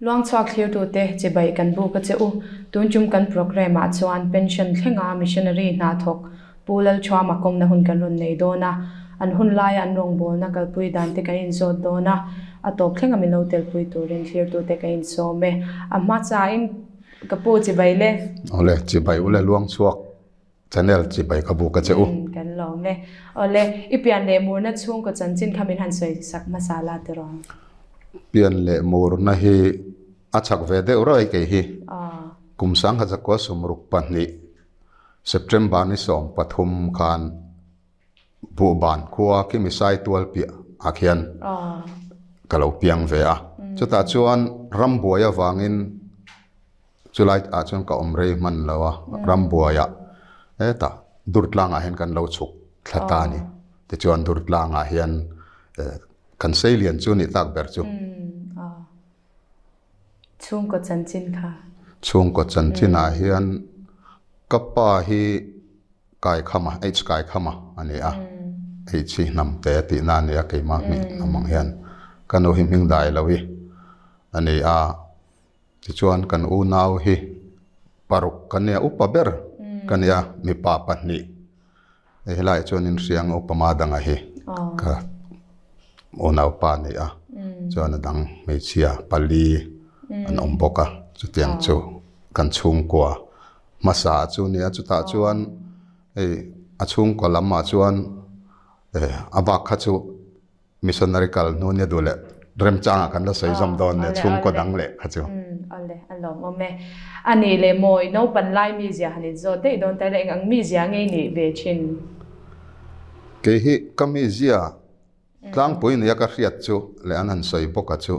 Luangchhuak thlirtute chibai kan buk a che u. Tun tum kan programme ah chuan pension thlenga missionary hna thawk Pu Lalthuama kawmna hun kan rawn nei dawn a, an hun laia an rawngbawlna kalpui dan te kan inzawt dawn a, a tawp thlenga min lo telpui turin thlirtute ka insawm e. A hma chain ka pu chibai le. Awle, chibai ule Luangchhuak Channel chibai ka buk a che u. Umm kan lawm e. Awle, i pian leh murna chhungkaw chanchin kha min han sawi sak hmasa la tiraw? Pian leh murna hi a chak ve deuh rawih kei hi. Kum sangha zakua 62 September ni 13 khan Buhban khua khi Misai tual piah ah khian ka lo piang ve a. Chutah chuan rambuai avangin chulai ah chuan ka awm rei hman lo a, rambuaiah hetah Durtlang ah hian kan lo chhuk thla ta a ni. Tichuan Durtlang ah hian kan seilian chu nih tak ber chu. Chhungkaw chanchin kha. Chhungkaw chanchin ah hian ka pa hi Kaikhama, H Kaikhama a ni a, H hi hnam te tihna a ni a, keimah hming hnam ang hian ka nu hi hming dai lo hi a ni a, tichuan kan unau hi paruk kan nia, upa ber ka nia, mipa pahnih hei helaiah chuan inhriang upa ma danga hi ka unaupa a ni a, chuan a dang hmeichhia pali an awm bawk a, chutiang chu kan chhungkua. Hmasa chu nia chutah chuan hei a chhungkaw lamah chuan eh a bak kha chu missionary kal hnu nia duh leh remchangah kan la sawi zawm dawn nia chhungkaw dang leh kha chu. Awle a lawmawm e. A nih leh mawi naupan lai mizia han inzawt daih dawn ta ila eng ang mizia ngei nih ve thin? Kei hi ka mizia Tlangpui nia ka hriat chu leh an han sawi bawk a chu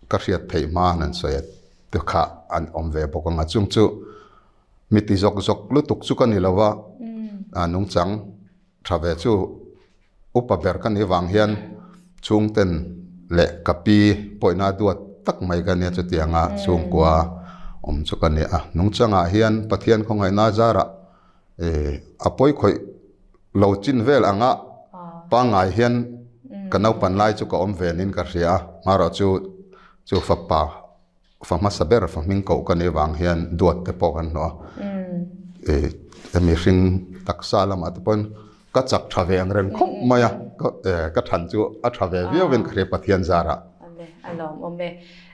ka hriat theih hma an han sawi a te kha an awm ve bawk ang a chung chu mi ti zawk zawk lutuk chu ka ni lo va a nungchang tha ve chu upa ber ka nih vang hian chhungten leh ka pi pawhina duat tak mai ka nia chutianga chhungkua awm chu ka ni a nungchangah hian Pathian khawngaihna zarah a pawi khawih lo chin vel anga pangngai hian ka naupan lai chu ka awm ve niin ka hria a, marawh chu chu fapa fa hmasa ber fa hming koh ka nih vang hian duat te pawh kan hlawh a, mihring taksa lamah te pawhin ka chak tha ve ang reng khawp mai a, ka than chu a tha ve viau in ka hria Pathian zarah. A lawmawm e.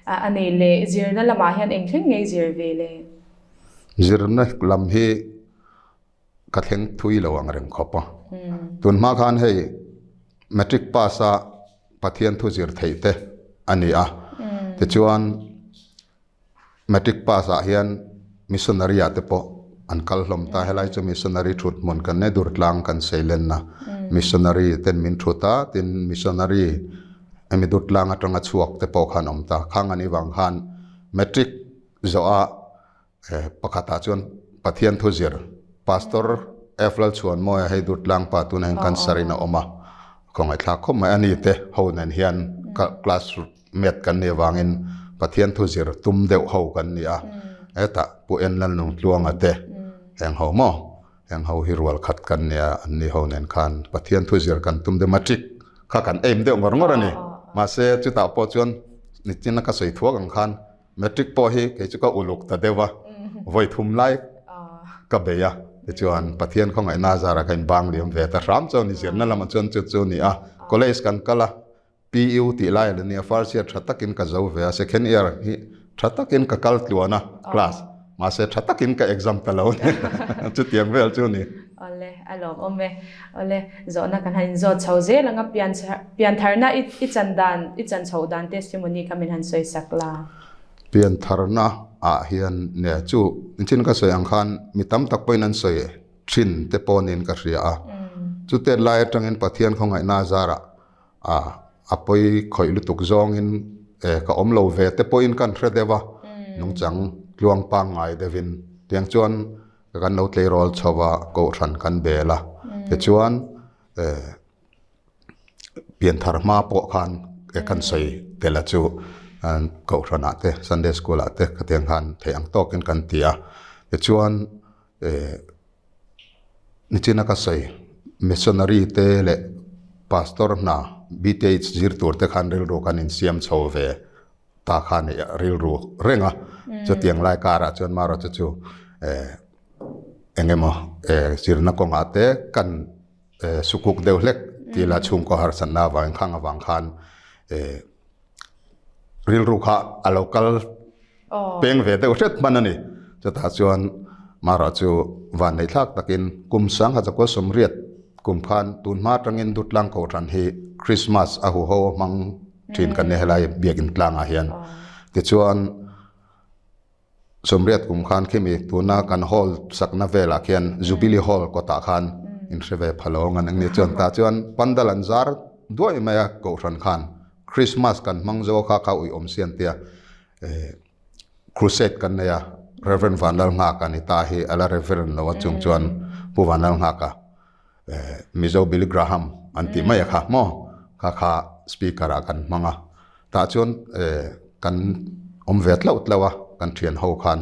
A nih leh zirna lamah hian eng thleng ngei zir ve le? Zirna lam hi ka thleng thui lo ang reng khawp a. Tun hma khan hei matric pass a Pathian thu zir theih te a ni a. Tichuan matric pass ah hian missionary ah te pawh an kal hlawm ta. Helai chu missionary thut hmun kan nei Durtlang kan seilenna missionary ten min thut a, tin missionary hemi Durtlang atanga chhuak te pawh khan awm ta. Khang anih vang khan matric zawh a Pakhatah chuan Pathian thu zir Pastor F Lalchhuanmawia hei Durtlang pa tunah hian cancer in a awm a, khawngaihthlak khawp mai a ni te ho nen hian class mate kan nih avangin Pathian thu zir tum deuh ho kan ni a, hetah Pu En Lalnungtluanga te eng ho maw eng ho hi rual khat kan nia an ni ho nen khan Pathian thu zir kan tum deuh matric kha kan aim deuh ngawr ngawr a ni mahse chutah pawh chuan nichina ka sawi thuak ang khan Matric pawh hi kei chu ka uluk ta deuh a, vawi thum lai ka bei a, tichuan Pathian khawngaihna zara ka inbang liam ve ta hram chuan ni zirna lamah chuan chu chu ni a, college kan kal a, PU tih lai a la nia, first year tha takin ka zo ve a, second year hi tha takin ka kal tluan a class, mahse tha takin ka exam ta lo a ni, chutiang vel chu ni. Awle, a lawmawm e. Awle, zawhna kan han inzawt chho zel ang a, pian piantharna i i chan dan, i chan chhoh dan testimony kha min han sawi sak la. Piantharna ah hian ne chu nichin ka sawi ang khan mi tam tak pawhin an sawi thin te pawh niin ka hria a. Chutet lai atangin Pathian khawngaihna zarah a a pawi khawih lutuk zawngin eh ka awm lo ve te pawhin kan hre deuh a, nungchang tluang pangngai deuhin tiang chuan Kan lo tleirawl chho a, kohhran kan bel a, tichuan eh pianthar hma pawh khan eh kan sawi tel a chu kohhranah te Sunday school ah te khatiang khan theih ang tawkin kan ti a, tichuan eh nichina ka sawi missionary te leh pastor hna BTH zir tur te khan rilru kan insiam chho ve. Ta kha neih a rilru reng a, chutiang lai karah chuan marawh chu eng emaw zirna kawngah te kan sukuk deuh hlek tih lah chhungkaw harsatna avangin khang avang khan rilru kha a lo kal peng ve deuh hret hman a ni. Chutah chuan marawh chu vanneih thlak takin kum sangha chakua sawmriat kum khan tun hma atangin Dutlang Kohhran hi Krismas a huho a hmang thin kan ni helai biakin tlangah hian. Tichuan sawmriat kum khan khimi tuna kan hall sakna velah khian Jubilee Hall kawtah khan in hre ve pha lo ang an eng chuan tah chuan pandal an zar duai mai a kohhran khan Christmas kan hmang zo kha kha uih awm sian tia Crusade kan nei a Reverend Vanlalnghaka ni ta hi a la Reverend lo a chung chuan Pu Vanlalnghaka Mizo Billy Graham an tih mai a kha maw kha kha speaker ah kan hmang a tah chuan kan awm ve tlauh tlauh a kan thian ho khan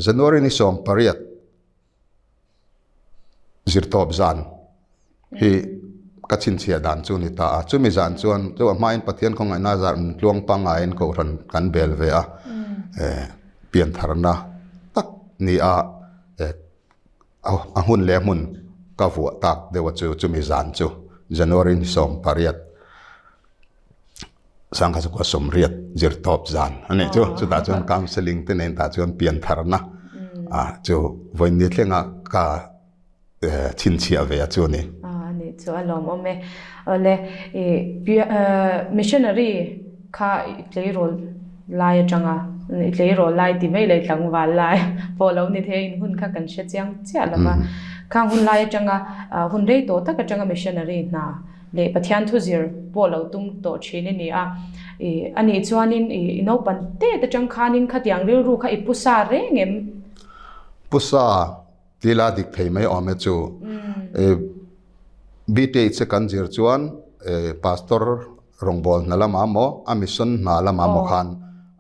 January ni 18 zirtawp zan hi ka chhinchhiah dan chu ni ta a chumi zan chuan chu a hmain Pathian khawngaihna zar min tluang pangaiin kohhran kan bel ve a piantharna tak ni a. A hmun leh hmun ka vuah tak deuh a chu chumi zan chu January ni 18 sangkhat chukua 80 zirtawp zan a nih chu. Chutah chuan counselling te nen tah chuan piantharna a chu vawiin thlenga ka chhinchhiah ve a chu a ni. A nih chu a lawmawm e. Awle i missionary Kha i tleirawl lai atanga i tleirawl lai ti mai leh tlangval lai pawh lo ni thei a, in hun kha kan hre chiang chiah lo va. Khang hun lai atanga hun rei tawh tak atanga missionary hna leh Pathian thu zir pawh lo tum tawh thin i ni a. I anih chuanin i naupan tet atang khanin khatiang rilru kha i pusa reng em? Pusa tila dik thei mai awm e chu. BTH kan zir chuan pastor Rawngbâwl hna lamah maw, a mission hna lamah maw khan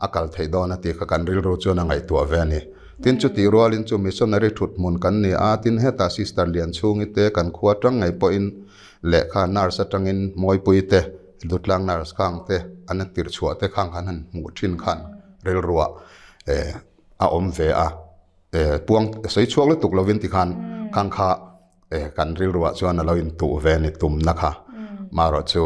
a kal theih dawn a tih kha kan rilru chuan a ngaihtuah ve a ni. Tin, chutih rualin chu missionary thut hmun kan ni a, tin hetah Sister Lianchhungi te kan khua atang ngei pawhin lehkha nurse atangin Mawipui te, Dutlang nurse khang te an tirh chhuah te khang khan han hmuh thin khan rilruah a awm ve a, puang sawi chhuak lutuk lovin tikhan khang kha Kan rilruah chuan a lo intuh ve ni tumna kha. Marawh chu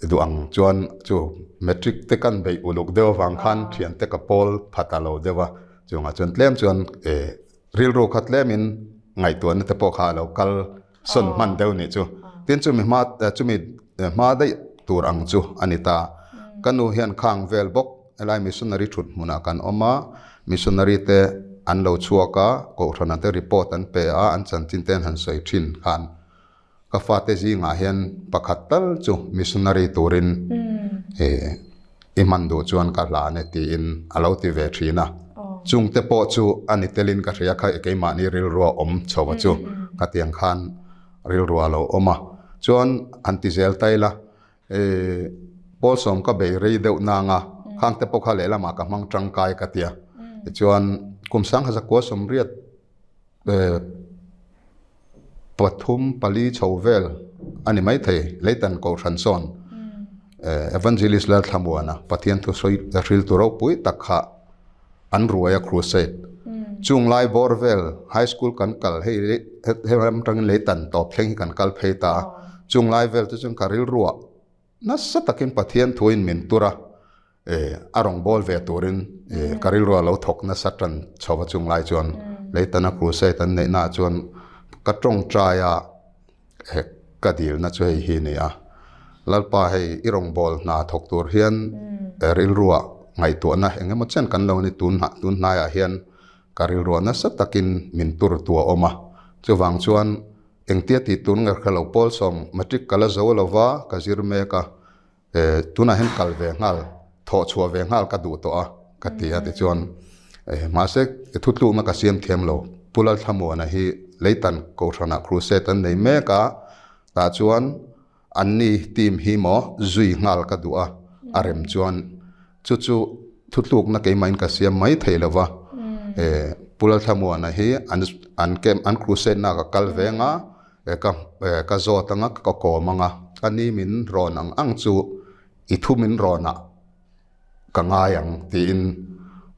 duh ang chuan chu matric te kan beih uluk deuh avang khan thiante ka pawl pha ta lo deuh a, chungah chuan tlem chuan rilru kha tlemin ngaihtuahna te pawh kha a lo kal sawn hman deuh nih chu. Tin chumi hma chumi hma daih tur ang chu a ni ta. Ka nu hian khang vel bawk Helai missionary thut hmunah kan awm a, missionary te an lo chhuak a, kohhrana te report an pe a, an chanchin te an han sawi thin khan ka fate zingah hian pakhat tal chu missionary turin i hman duh chuan ka hlan e tiin a lo ti ve thin a. Chungte pawh chu a ni telin ka hria kha keimahni rilrua awm chho a chu khatiang khan rilrua lo awm a. Chuan han ti zel ta ila. Pawl sawm ka bei rei deuh nang a, khang te pawh kha lehlamah ka hmang tangkai ka tia. Tichuan kum 1980 pathum pali chho vel a ni maithei Leitan Kohhran sawn Evangelist Lalthlamuana Pathian thu sawi hriltu ropui tak kha an ruai a crusade. Chung lai bawr vel high school kan kal hei hei ram atangin leitan tawp thleng hi kan kal phei ta a. Chung lai vel te chuan ka rilruah nasa takin Pathian thuin min tur a, a rawn bawl ve turin ka rilruah lo thawk nasa tan chho a chung lai chuan leitana crusade an neihnaah chuan ka tawngtai a. Ka dilna chu hei hi a ni a, Lalpa hei i rawngbâwl hna thawk tur hian rilruah ngaihtuahna eng emaw chen kan lo ni tun tun hnaiah hian ka rilruah nasa takin min tur tu a awm a, chuvang chuan engtia tih tur nge ka lo pawl sawm matric ka la zo lo va ka zir mek a. Tunah hian kal ve nghal, thawh chhuah ve nghal ka duh tawh a, ka ti a tichuan mahse thutlukna ka siam thiam lo. Pu Lalthlamuana hi Leitan Kohhranah crusade an nei mek a, tah chuan anni team hi maw zui nghal ka duh a, a rem chuan chu chu thutlukna keimahin ka siam mai thei lo va. Pu Lalthlamuana hi an camp an crusade na ka kal ve ang a, Ka ka zawt anga ka kawm anga, ka ni min rawn ang ang chu i thu min rawn ah ka ngai ang tiin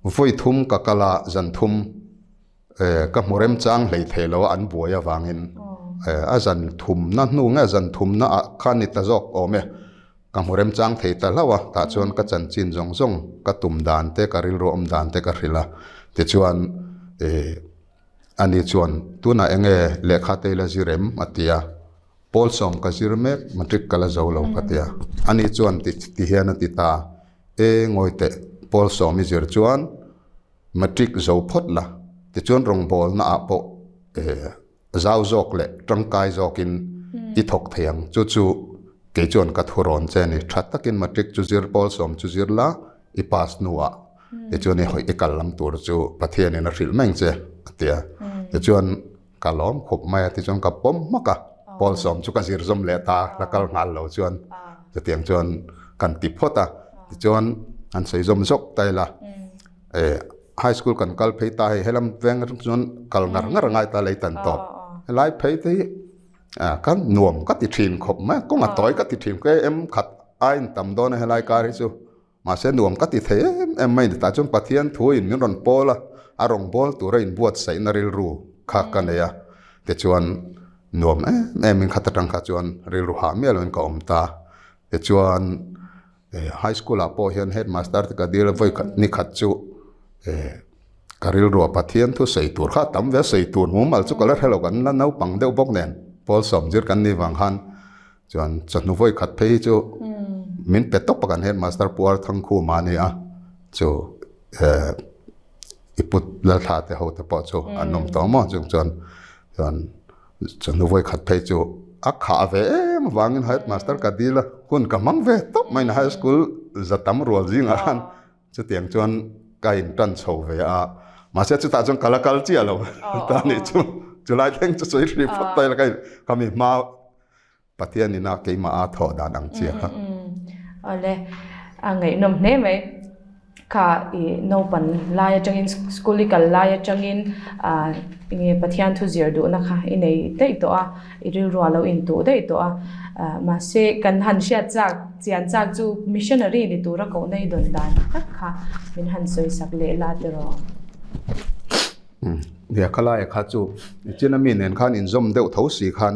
vawi thum ka kal a, zan thum ka hmu remchang hlei thei lo a an buai avangin a zan thumna hnu nge zan thumna ah khan ni ta zawk awm e, ka hmu remchang thei ta hlauh a, tah chuan ka chanchin zawng zawng ka tum dan te ka rilru awm dan te ka hrilh a, tichuan ani chuan tunah eng nge lehkha te ila zir em a ti a. Pawl sawm ka zir mek, matric ka la zo lo ka ti a. Ani chuan ti ti hian a ti ta, E ngawi teh, pawl sawm i zir chuan matric zo phawt la, tichuan rawngbawlna ah pawh zau zawk leh tangkai zawkin i thawk thei ang. Chu chu kei chuan ka thu rawn che a ni. Tha takin matric chu zir, pawl sawm chu zir la, i pass hnuah tichuan i hawi i kal lam tur chu Pathianin a hrilh mai ang che a ti a. Tichuan. Ka lawm khup mai a tichuan ka pawm hmak a, pawl sawm chu ka zir zawm leh ta, la kal nghal lo chuan chutiang chuan kan ti phawt a, tichuan an sawi zawm zawk ta ila, eh high school kan kal phei ta hei helam veng atang chuan kal ngar ngar a ngai ta lei tan tawp, helai phei te hi ah ka nuam ka ti thin khawp mai a, kawng a tawi ka ti thin km khat aiin tam dawn a helai kar hi chu. Mahse nuam ka ti thei em em mai ni tah chuan Pathian thu in min rawn pawl a, a rawn bawl tura inbuatsaihna rilru kha ka nei a, tichuan nuam em em in khat atang kha chuan rilru hah miah loin ka awm ta. Tichuan high school ah pawh hian headmaster te ka dil a, vawi khat ni khat chu ka rilru a Pathian thu sawi tur kha a tam ve a, sawi tur mumal chu ka la hre lo, kan la naupang deuh bawk nen pawl sawm zir kan nih vang khan Chuan chawhnu vawi khat phei hi chu min pe tawp a kan headmaster Pu Arthangkhuma a ni a, chu eh i put Lalthla te ho te pawh chu an awm tawh maw chung chuan chuan chawhnu vawi khat phei chu a khah ve em avangin headmaster ka dil a, hun ka hmang ve tawp mai na high school za tam rual zingah khan chutiang chuan ka in tan chho ve a, mahse chutah chuan ka la kal chiah lo ta nih chu chulai thleng chu sawi hrih phawt ta ila ka mi hma Pathian ina keimah a thawh dan ang chiah kha. Awle, a ngaihnawm hle mai. Kha i naupan lai atangin school i kal lai atangin enge Pathian thu zir duhna kha i nei daih tawh a, i rilru a lo intuh daih tawh a. Mahse kan han hriat chak chian chak chu missionary ni tura kohna i dawn dan tak kha min han sawi sak leh la tiraw? Nia khalai kha chu nichina mi nen khan inzawm deuh tho si khan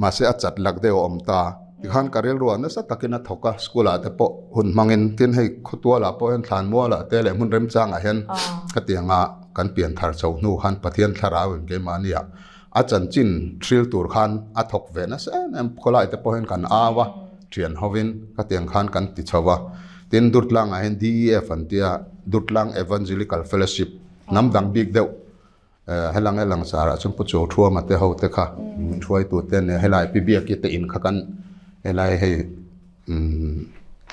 mahse a chat lak deuh a awm ta tikhan ka rilru ah nasa takin a thawk a school ah te pawh hun hmangin tin hei khawtual ah pawh hian thlanmual ah te leh hmun remchang ah hian khatiang a kan pian thar chho hnu khan Pathian thlarau in keimahni ah a chanchin hril tur khan a thawk ve nasa em em khawlai te pawh hian kan au a thian hovin khatiang khan kan ti chho a tin Durtlang ah hian DEF an tia Durtlang Evangelical Fellowship Hnam dang bik deuh helang helang sarah chuan Pu Chaw Thuama te ho te kha min hruaitu te ania helai Pi Biaki te in kha kan helai hei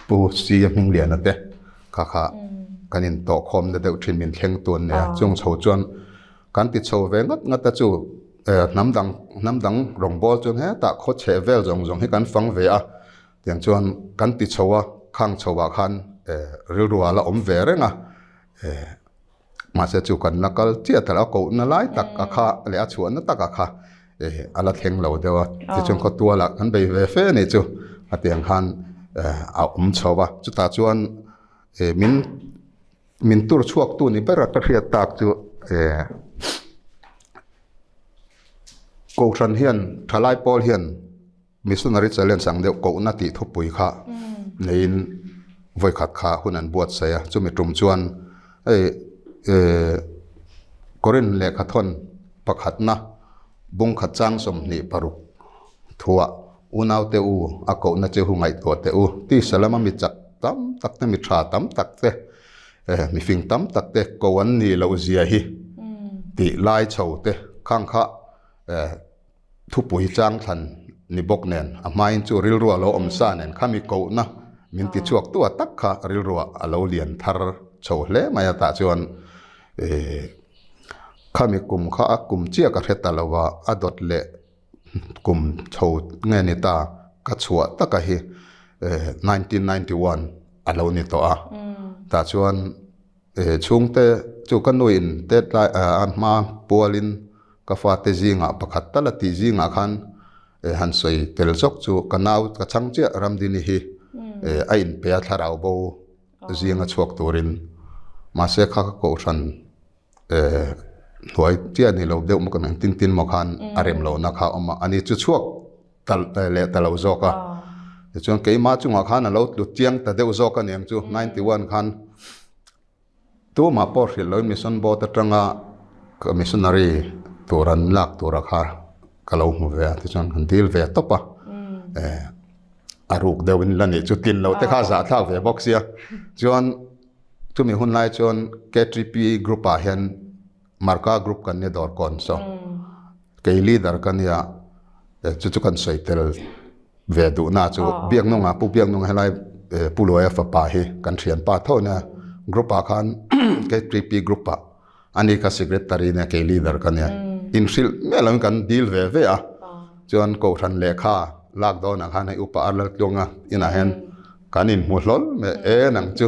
Pu Si a hming liana te kha kha kan in tawh khawm na deuh thin min thleng tu an nia chung chho chuan kan ti chho ve ngat ngat a chu hnam dang hnam dang rawngbawl chuan hetah khaw chheh vel zawng zawng hi kan fang ve a tiang chuan kan ti chho a khang chho ah khan rilru ah la awm ve reng a. Mahse chu kan la kal chiah ta lo, a kohna lai tak a kha leh a chhuahna tak a kha a la thleng lo deuh a, tichuan khawtualah kan bei ve fe a nih chu a tiang khan a awm chho a, chutah chuan min min tur chhuak tu ni ber a ka hriat tak chu Kohhran hian thalai pawl hian. Missionary Challenge ang deuh kohna tih thupui kha neiin vawikhat kha hun an buatsaih a, chumi tum chuan hei Korin lehkhathawn pakhatna bungkhat chang 26 thuah unaute u a kohna che hu ngaihtuah teh u, tisa lama mi chak tam tak te, mi tha tam tak te, mi fing tam tak te ko an nih loh zia hi tih lai chho te khang kha Thupui chang thlan ni bawk nen a hmain chu rilrua lo awm sa nen khami kohna min ti chhuak tu a tak kha rilrua a lo lian thar chho hle mai a tah chuan khami kum kha a kum chiah ka hre ta lo a, a dawt leh kum chho nge ni ta ka chhuah taka hi 1991 a lo ni tawh a tah chuan chhungte chu ka nuin tet lai a hma pualin Ka fate zingah pakhat tal a tih zingah khan han sawi tel zawk chu ka nau ka chhang chiah Ramdini hi a inpe a thlarau bo zinga chhuak turin mahse kha ka kohhran hnuai chiah ni lo deuh maw ka eng tin tin maw khan a rem lohna kha a awm a, ani chu chhuak ta leh ta lo zawk a. Tichuan keimah chungah khan a lo tlu chiang ta deuh zawk a ni ang chu 91 khan Tumah pawh hrilh loin mission board atanga ka missionary tur an lak tura kha ka lo hmu ve a tichuan kan dil ve tawp a eh a ruk deuh in la nih chu tlin loh te kha a zahthlak ve bawk sia chuan chumi hun lai chuan K3P group ah hian Marka group kan nia dawr kawn saw kei leader ka nia chu chu kan sawi tel. Ve duhna chu Biaknunga Pu Biaknunga helai Pu Luaia fapa hi kan thianpa tho nia group ah khan KTP group ah ani kha secretary nia kei leader ka nia inhrilh miah loin kan deal ve ve a chuan kohhran lehkha lak dawnah khan hei upa Arlaltluanga inah hian kan inhmu hlawl mai e nang chu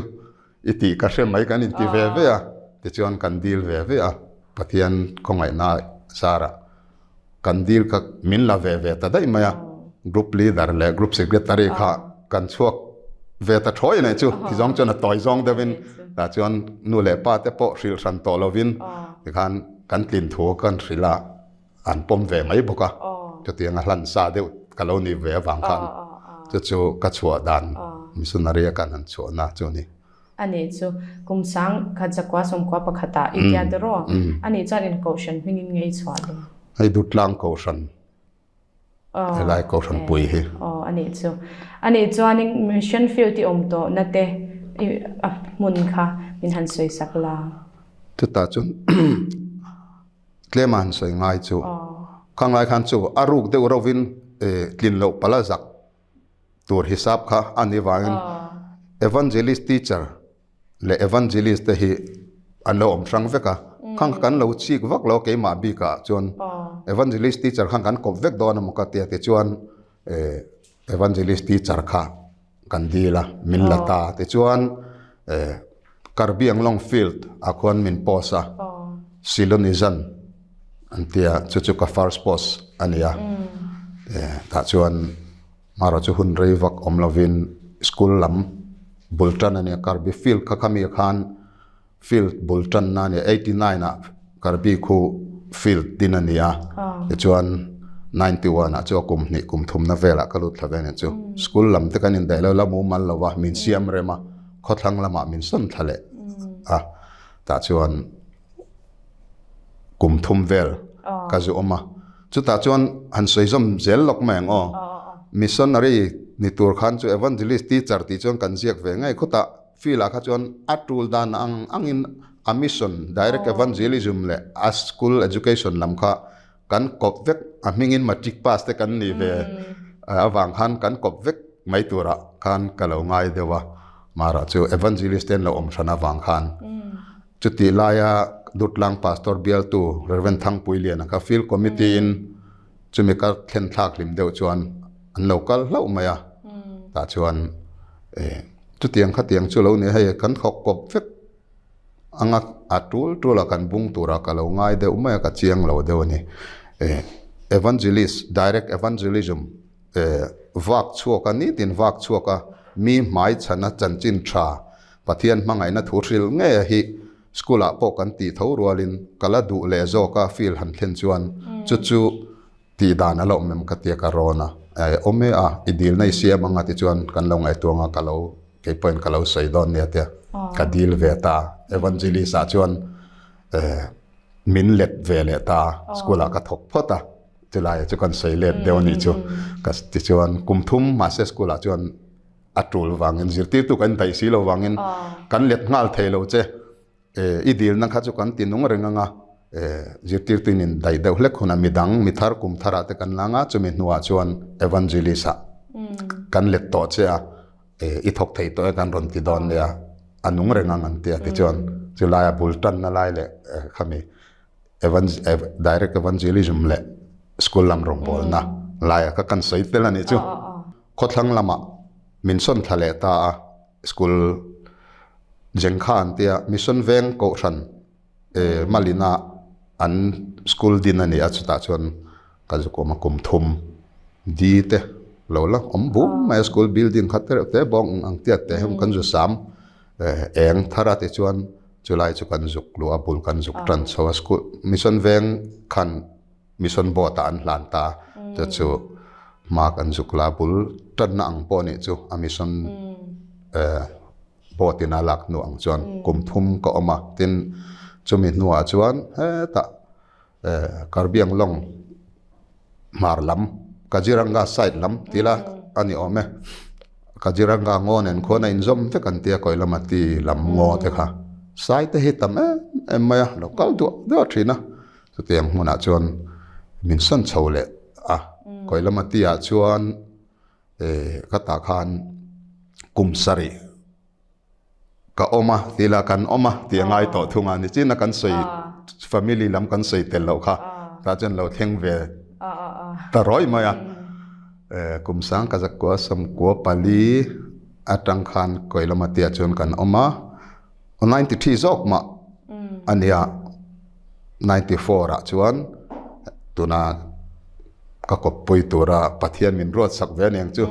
i tih ka hre mai kan inti ve ve a tichuan kan deal ve ve a Pathian khawngaihna zarah Kan dil kha min la ve ve ta daih mai a, group leader leh group secretary kha kan chhuak ve ta thawi nei chu ti zawng chuan a tawi zawng deuhin tah chuan nu leh pa te pawh hrilh hran tawh lovin tikhan kan tlin thu kan hrilh a, an pawm ve mai bawk a, chutianga hlan sa deuh ka lo ni ve avang khan chu chu ka chhuah dan missionary a kan han chhuahna chu a ni. A nih chu, kum sang khat zakua sawmkua pakhatah i tia tiraw? A nih chuan in kohhran hmingin ngei chhuah ding. Hei Dutlang kohhran, helai kohhran pui hi. Aw, a nih chu. A nih chuanin mission field i awm tawhna te a hmun kha min han sawi sak la. Chutah chuan tlema han sawi ngai chu, khang lai khan chu a ruk deuh reuhin tlin loh pala zak tur hisap kha a nih vangin evangelist teacher leh evangelist te hi an lo awm hrang vek a khang kha kan lo chik vak lo keimah bikah chuan evangelist teacher khan kan kawp vek dawn emaw ka tia tichuan eh evangelist teacher kha kan dil a min la ta tichuan eh Karbi Anglong field ah khuan min post a Silonizan an tia chu chu ka first post a ni a tah chuan marawh chu hun rei vak awm lovin school lam bul tan a nia Karbi field kha khami khan field bul tanna a nia 89 ah Karbi khu field din a ni a tichuan 91 ah chu a kum hnih kum thumna velah ka lut thla ve a ni chu school lam te kan indaih lo la mumal lo va min siam rem a khawthlang lamah min sawn thla leh a tah chuan kum thum vel ka zu awm a chutah chuan han sawi zawm zel lawk mai ang aw missionary ni tur khan chu evangelist teacher tih chuan kan ziak ve ngei khutah field ah kha chuan a tul dan ang angin a mission direct evangelism leh a school education lam kha Kan kawp vek, a hmingin matric pass te kan nih ve avang khan kan kawp vek mai turah khan ka lo ngai deuh a, Mara chu Evangelist te an lo awm hran avang khan chutih laia Dutlang Pastor bialtu Rev. Thangpuiliana kha Field Committee in chumi ka thlen thlak hlim deuh chuan an lo kal hlauh mai a, tah chuan chutiang khatiang chu lo ni hei kan thawk kawp vek. Anga a tul tul a kan bung tura ka lo ngai deuh mai a ka chiang lo deuh a ni. Eh Evangelist, direct evangelism eh vak chhuak a nitin vak chhuak a mi hmai chhana chanchin tha Pathian hmangaihna thu hrilh ngei a hi school ah pawh kan tih tho rualin ka la duh leh zawk a field han thlen chuan chu chu Tih dan a la awm em ka tia ka rawn a, eh awm e a, i dilna i siam ang a tichuan kan lo ngaihtuang a ka lo kei pawhin ka lo sawi dawn nia tia ka dil ve ta Evangelist ah chuan eh min let ve leh ta school ah ka thawk phawt a chulai ah chu kan sawi let deuh a nih chu ka tichuan kum thum mahse school ah chuan a tul vangin zirtirtu kan daih si lo vangin kan let nghal thei lo che. I dilna kha chu kan ti nung reng ang a, zirtirtuin in daih deuh hlek hunah midang, mi thar kum tharah te kan lang a, chumi hnuah chuan Evangelist ah kan let tawh che a, i thawk thei tawh e kan rawn ti dawn nia, a nung reng ang an ti a tichuan chulaia bul tanna lai leh khami Direct Evangelism leh School lam rawngbawlna laia kha kan sawi tel a nih chu. Khawthlang lamah min sawn thla leh ta a. School Jengkha an tia Mission Veng Kohhran eh Malina an school din a ni a chutah chuan ka zuk awm a kum thum di te lo la awm bum mai a school building kha te reuh te bawng ang tiat te heng kan zu sam. Eng thar a tichuan chulai chu kan zuk luh a, bul kan zuk tan chho a, school mission veng khan mission board ah an hlan ta chu chu hma kan zuk la bul tanna ang pawh nih chu a mission board in a lak hnu ang chuan kum thum ka awm a, tin chumi hnuah chuan hetah Karbiang lawng hmar lam Kaziranga side lam tih la a ni awm e. Kaziranga ngaw nen khuan a inzawm vek an tia Koilamati lam ngaw te kha sai te hi tam em em mai a lo kal duah duah thin a chutiang hmunah chuan min sawn chho leh a Koilamati ah chuan ka tah khan kum sarih Ka awm a tih lah kan awm a tih a ngai tawh thung a, nichin a kan sawi family lam kan sawi tel loh kha tah chuan lo thleng ve ta rawih mai a. Kum sang ka zakua sawmkua pali atang khan Koilama tia chuan kan awm a, 93 zawk mah a nia, 94 ah chuan tuna ka kawppui tura Pathian min ruatsak ve aniang chu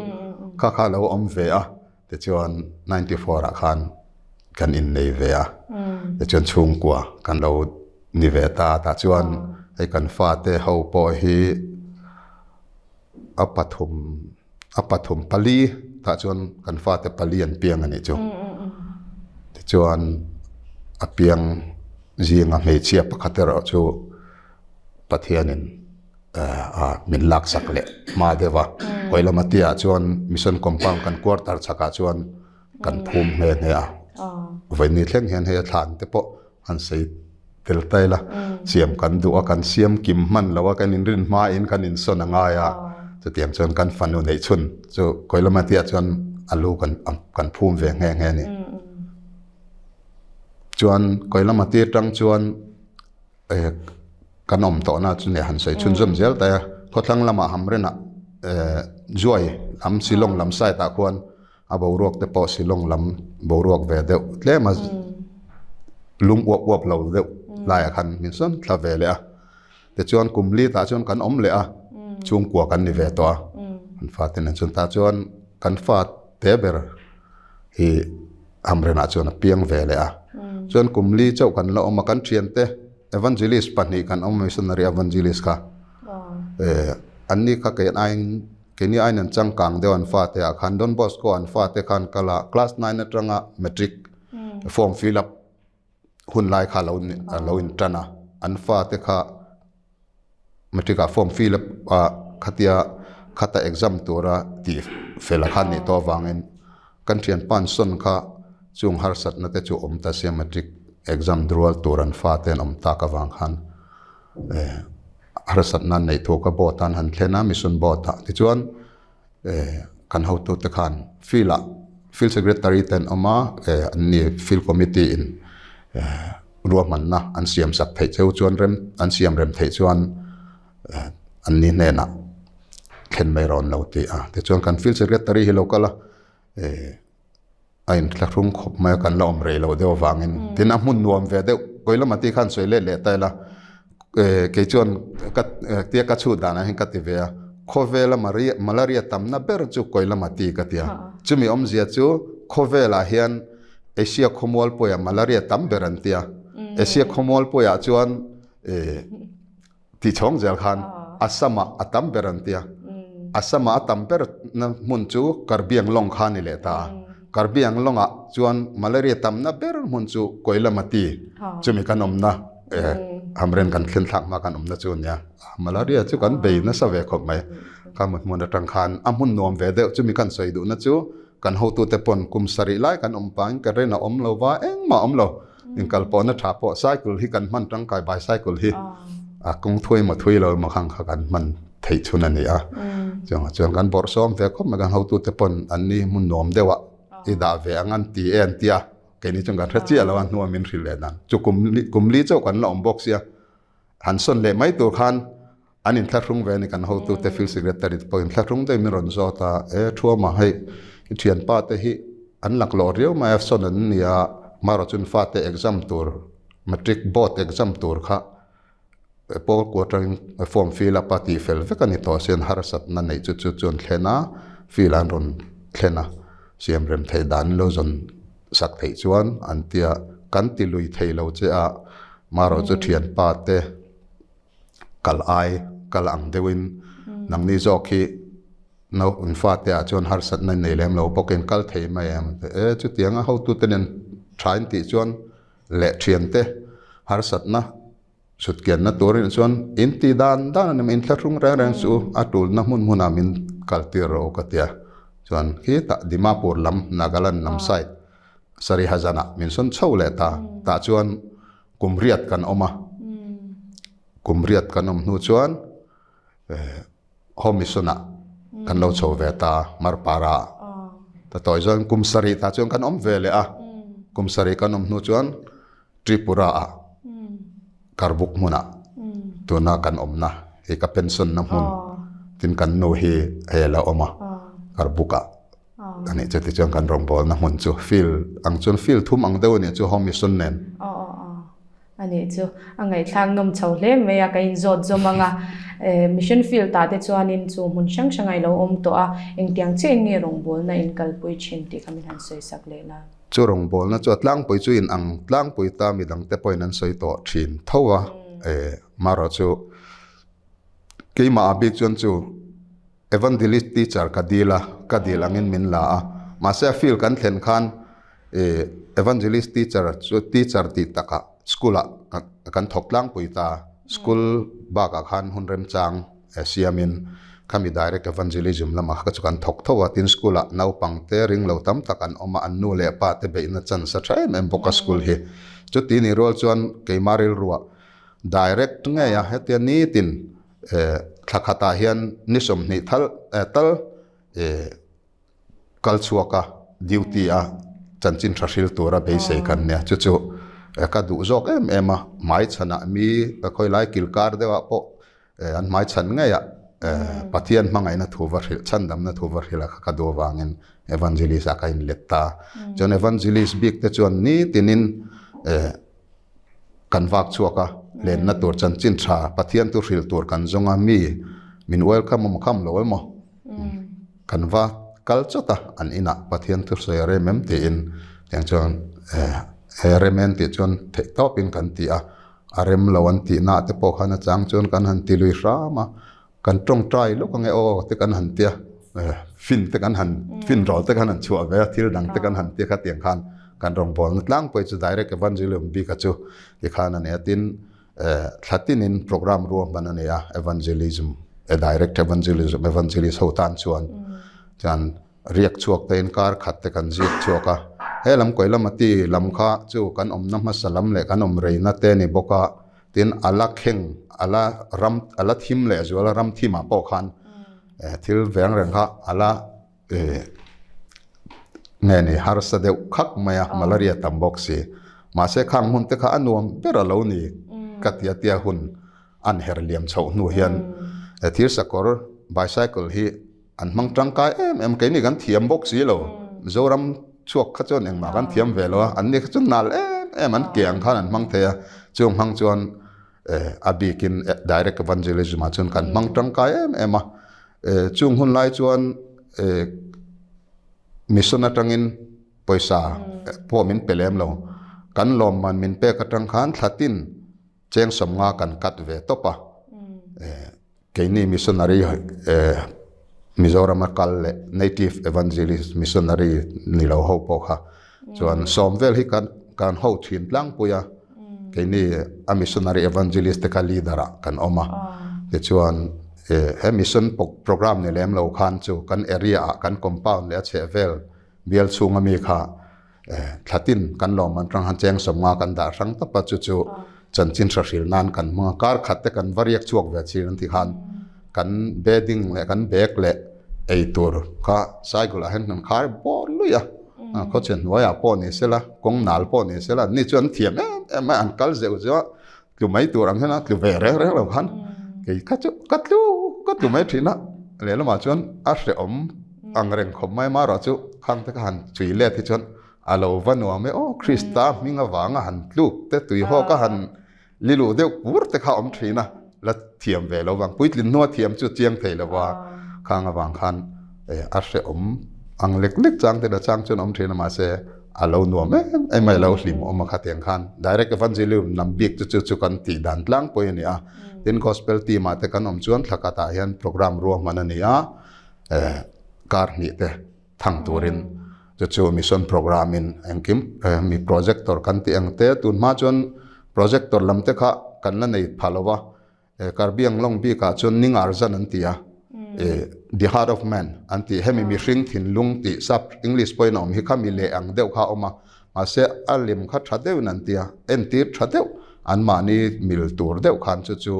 kha kha lo awm ve a. Tichuan 94 ah khan kan innei ve a, tichuan chhungkua kan lo ni ve ta a, tah chuan hei kan fate ho pawh hi a pathum a pathum pali tah chuan kan fate pali an piang a nih chu. Tichuan a piang zinga hmeichhia pakhat erawh chu Pathianin a min lak sak leh hma deuh a Koilamati ah chuan mission compound kan quarter chhak ah chuan kan phum nghe nghe a vawiin thleng hian hei a thlan te pawh han sei tel ta ila siam kan duh a kan siam kim hman lo a kan inrin hma in kan insawn a ngai a chutiang chuan kan fanu neih chhun chu Koilamati ah chuan a lu kan kan phum ve nghe nghe a ni chuan Koilamati atang chuan Kan awm tawhna chu nia han sawi chhunzawm zel ta e. Khawthlang lamah Hamrenah Zuai lam Shillong lam side ah khuan a boruak te pawh Shillong lam boruak ve deuh tlem a lung uap uap lo deuh laiah khan min sawn thla ve leh a. Tichuan kum li tah chuan kan awm leh a, chhungkua kan ni ve tawh a. Kan fate nen chuan tah chuan kan fa te ber hi Hamrenah chuan a piang ve leh a. Chuan kum li chauh kan la awm a, kan thiante Evangelist pahnih kan awm missionary evangelist kha eh an ni kha kei aiin keini aiin an changkang deuh an fate ah khan Don Bosco an fate khan kal a class nine atanga matric form fill up hun lai kha lo lo in tan a an fate kha Matric ah form fill up ah khatia khata exam tura tih fel a khan nih tawh avangin kan thianpa an sawn kha chung harsatna te chu awm ta sia matric exam rual tur an fate an awm tak avang khan eh harsatna an neih thu ka board ah an han thlen a mission board ah tichuan eh kan hotute khan field ah field secretary te an awm a eh an ni field committee in eh ruahmanna an siam sak theih cheu chuan rem an siam rem theih chuan eh an ni hnenah thlen mai rawn lo ti a tichuan kan field secretary hi lo kal a eh a inthlahrung khawp mai a kan la awm rei loh deuh avangin tin a hmun nuam ve deuh kawi lamah tih khan sawi let leh ta ila eh kei chuan ka tia ka chhut danah hian ka ti ve a khawvela maria malaria tamna ber chu kawi lamah ti ka ti a chumi awmzia chu khawvelah hian Asia khawmual pawia malaria tam ber an ti a Asia khawmual pawia chuan eh Tih chhawng zel khan Assam ah a tam ber an tia. Assam ah a tam ber na hmun chu Karbi Anglong kha a ni leh ta a. Karbi Anglong ah chuan malaria tamna ber hmun chu Koilamati chumi kan awmna Hamren kan thlen thlak hma kan awmna chu a nia. Malaria chu kan bei nasa ve khawp mai. Kha hmun hmun atang khan a hmun nuam ve deuh chumi kan sawi duhna chu kan hotute pawn kum sarih lai kan awm pangin ka ren a awm lo va engmah a awm lo. Inkal pawhna tha pawh cycle hi kan hman tangkai bicycle hi a kawng thui emaw thui lo emaw khang kha kan hman theih chhun a ni a. Chuangah chuan kan bawrh sawm ve khawp mai kan hotute pawn an ni hmun nuam deuh ah i dah ve ang an ti e an ti a, keini chuan kan hre chiah lo a hnuah min hrilh leh dan chu kum kum li chauh kan la awm bawk sia han sawn leh mai tur khan An inthlahrung ve a ni kan hotute field secretary te pawh inthlahrung deuhin min rawn zawt a, e Thuama hei i thianpa te hi an laklawh riau mai a sawn an ni a, marawh chuan fate exam tur matric board exam tur kha pawl kua atangin form fill up a tih fel vek a ni tawh sin harsatna neih chu chu chu an thlen a field an rawn thlen a siam rem theih dan lo zawn. sak theih chuan an tia kan ti lui thei lo che a, marawh chu thianpa te kal ai kal ang deuhin nangni zawk hi no in fate ah chuan harsatna nei lem lo bawkin kal thei mai em e chutianga hotute nen tha in tih chuan leh thiante harsatna Chutkianna turin chuan in ti dan dan a ni mai, inthlahrung reng reng chu a tulna hmun hmunah min kaltir rawh u ka ti a. Chuan khitah Dimapur lam, Nagaland lam side, Sarihazanah min sawn chho leh ta. Tah chuan kum riat kan awm a, kum riat kan awm hnu chuan Home Mission-ah kan lo chho ve ta, Marpara-ah. Ta tawi chuan kum sarih tah chuan kan awm ve leh a, kum sarih kan awm hnu chuan Tripura-ah Karbuk hmunah tuna kan awmna hi ka pension-na hmun tin kan nu hi hei a lo awm a, Karbuk-ah a nih chu tichuan kan rawngbawlna hmun chu field ang chuan field thum ang deuh a nih chu Home Mission nen. A nih chu a ngaihthlak nawm chho hle mai a, ka inzawt zawm ang a. Mission field ah te chuanin chu hmun hrang hrang a i lo awm tawh a, engtiang chiah in nge rawngbawlna in kalpui thin tih kha min han sawi sak leh la. Chu rawngbawlna chu a tlangpui chu in ang tlangpui ta midang te pawhin an sawi tawh thin tho a, marawh chu keimah ah bik chuan chu Evangelist teacher ka dil a, ka dil angin min la a, mahse a field kan thlen khan Evangelist teacher chu teacher tih takah school ah kan thawk tlangpui ta, school bakah khan hun remchang siamin khami direct evangelism lamah kha chu kan thawk tho a, tin school ah naupang te ring lo tam tak an awm a, an nu leh pa te beihna chance a tha em em bawk a school hi. Chuti ni rual chuan keimah rilruah direct ngei a hetia nitin thla khatah hian ni 20 thal tal kal chhuak a duty a chanchin tha hril tura beisei kan nia chu chu ka duh zawk em em a hmai chhanah mi ka khawi lai kil kar deuh ah pawh an hmai chhan ngei ah Pathian hmangaihna thu va hrilh chhandamna thu va hrilh a kha ka duh avangin evangelist ah ka inlet ta chuan evangelist bik te chuan nitinin Kan vak chhuak a, lenna tur chanchin tha Pathian chu hrilh tur kan zawng a, mi min welcome emaw kham lo emaw kan va kal chawt a, an inah Pathian thu sawi a rem em tiin tiang chuan he rem en tih chuan theih tawpin kan ti a, a rem lo an tihna te pawh khan a chang chuan kan han ti lui hram a. Kan tawngtai lawk ange aw te kan han tia, fin te kan han, fin rawl te kan han chhuah ve a, thil dang te kan han tia kha tiang khan kan rawngbawlna tlangpui chu direct evangelium bik a chu tikhan a ni a, tin thla tinin program ruahman a ni a, evangelism, direct evangelism, evangelist ho tan chuan chuan riak chhuak te in kar khat te kan ziak chhuak a, he lam kawi lama ti lam kha chu kan awmna hmasa lam leh kan awm reina te a ni bawk a. Tin, a la kheng, a la ram, a la thim leh zual a, ram thimah pawh khan thil veng reng kha a la nge ni harsa deuh khak mai a, malaria tam bawk si. Mahse, khang hmun te kha a nuam ber a lo ni ka ti a tia hun an her liam chhoh hnu hian thirsakawr, bicycle, hi An hmang tangkai em em, keini kan thiam bawk si lo. Mizoram chhuak kha chuan engmah kan thiam ve lo a, an ni kha chu nal em em an ke ang khan an hmang thei a, chung hmang chuan a bikin direct evangelism ah chuan kan hmang tangkai em em a. Chung hun lai chuan mission atangin pawisa pawh min pe lem lo, kan lawmman min pek atang khan thlatin cheng 50 kan cut ve tawp a. Keini missionary Mizorama kal leh native evangelist missionary ni lo ho pawh kha chuan sawm vel hi kan kan ho thin tlangpui a, keini a missionary evangelist te kha leader ah kan awm a, tichuan he mission programme ni lem lo khan chu kan area ah kan compound leh a chhehvel bial chhunga mi kha Thlatin kan lawm an tang han cheng 50 kan dah hrang tawp a, chu chu chanchin hra hril nan kan hmang a, kar khat te kan va riak chhuak ve chin an ti khan kan bedding leh kan bag leh ei tur kha cycle ah hian kan khai bawr lui a, khawchhe hnuaiah pawh ni sela kawng nal pawh ni sela an ni chu an thiam em em a, an kal zeuh zeuh a, tlu mai tur ang hian a tlu ve reng reng lo khan kei kha chu ka tlu ka tlu mai thin a lehlamah chuan a hrehawm ang reng khawp mai marawh chu khang te kha han chui let hi chuan a lo va nuam e aw Krista hming avanga han tluk te tui hawk a han li luh deuh pur te kha awm thin a la thiam ve lo vang puitlin hnua thiam chu chiang thei lo va khang avang khan a hrehawm ang lek lek chang te la chang chuan awm thin a mahse. a lo nuam em em a, a lo hlim awm a khatiang khan direct evangelism lam bik chu chu chu kan tih dan tlangpui a ni a. Tin gospel team ah te kan awm chuan thla khatah hian program ruahman a ni a, kar hnih te thang turin chu chu mission program in engkim mi projector kan tih ang te tun hma chuan projector lam te kha kan la nei pha lo va. Karbi Anglong bikah chuan Ningar zan an ti a, The Heart of Man an ti. Hemi mihring thinlung tih sap English pawhin a awm hi kha mi leh ang deuh kha a awm a, mahse a lem kha tha deuhin an ti a, entir tha deuh anmahni mil tur deuh khan chu chu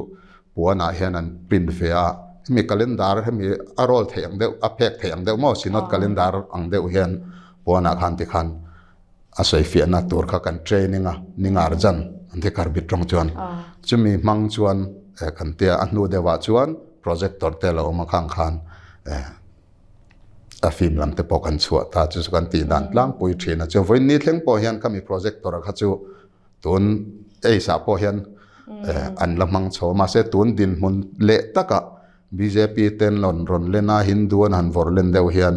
puanah hian an print ve a. Hemi calendar hemi a roll theih ang deuh, a phek theih ang deuh maw Synod calendar ang deuh hian puanah khan tikhan A sawifiahna tur kha kan training a, Ningar Jan an ti Karbi tawng chuan. Chumi hmang chuan kan tia a hnu deuhah chuan projector te a lo awm a khang khan a film lam te pawh kan chhuah ta chu chu kan tih dan tlangpui thin a. Chuan vawiin ni thleng pawh hian khami projector kha chu tun age ah pawh hian an la hmang chho a mahse tun dinhmun leh takah bjp ten rawn rawn len a, Hindu an han vawrh len deuh hian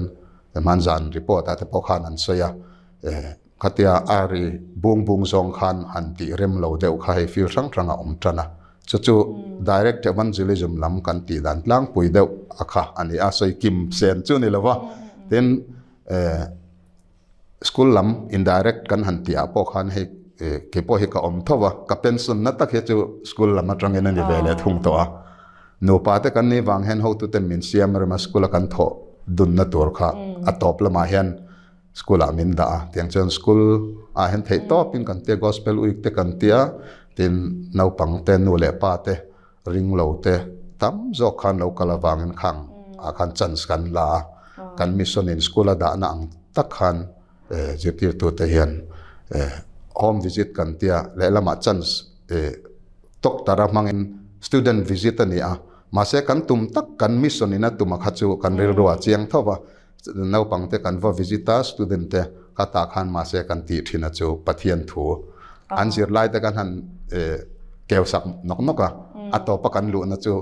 hmanzan report ah te pawh khan an sawi a, khatia a ri bung bung zawng khan han tih rem lo deuh kha hei field hrang hrang a awm tan a, chu chu direct evangelism lam kan tih dan tlangpui deuh a kha a ni a, sawi kim sen chu ni lo va, tin School lam indirect kan han tih ah pawh khan hei kei pawh hi ka awm tho va, ka pension na tak hi chu school lam atangin a ni ve leh thung tawh a. Nupa te kan nih vang hian hotu ten min siam rem a, school a kan thawh dunna tur kha a tawp lamah hian school ah min dah a, tiang chuan school ah hian theih tawpin kan tia gospel week te kan tia, tin naupang te nu leh pa te ring lo te tam zawk khan lo kal avangin khang ah khan chance kan la a, kan mission in school a dahna ang tak khan zirtirtu te hian home visit kan tia lehlamah chance doctor a hmangin student visit a ni a, mahse kan tum tak kan mission in a tum a kha chu kan rilru ah chiang tho va. Naupang te kan va visit a, student te ka tah khan mahse kan tih thin a chu Pathian thu an zirlai te kan han keu sak nawk nawk a, a tawpa kan luhna chu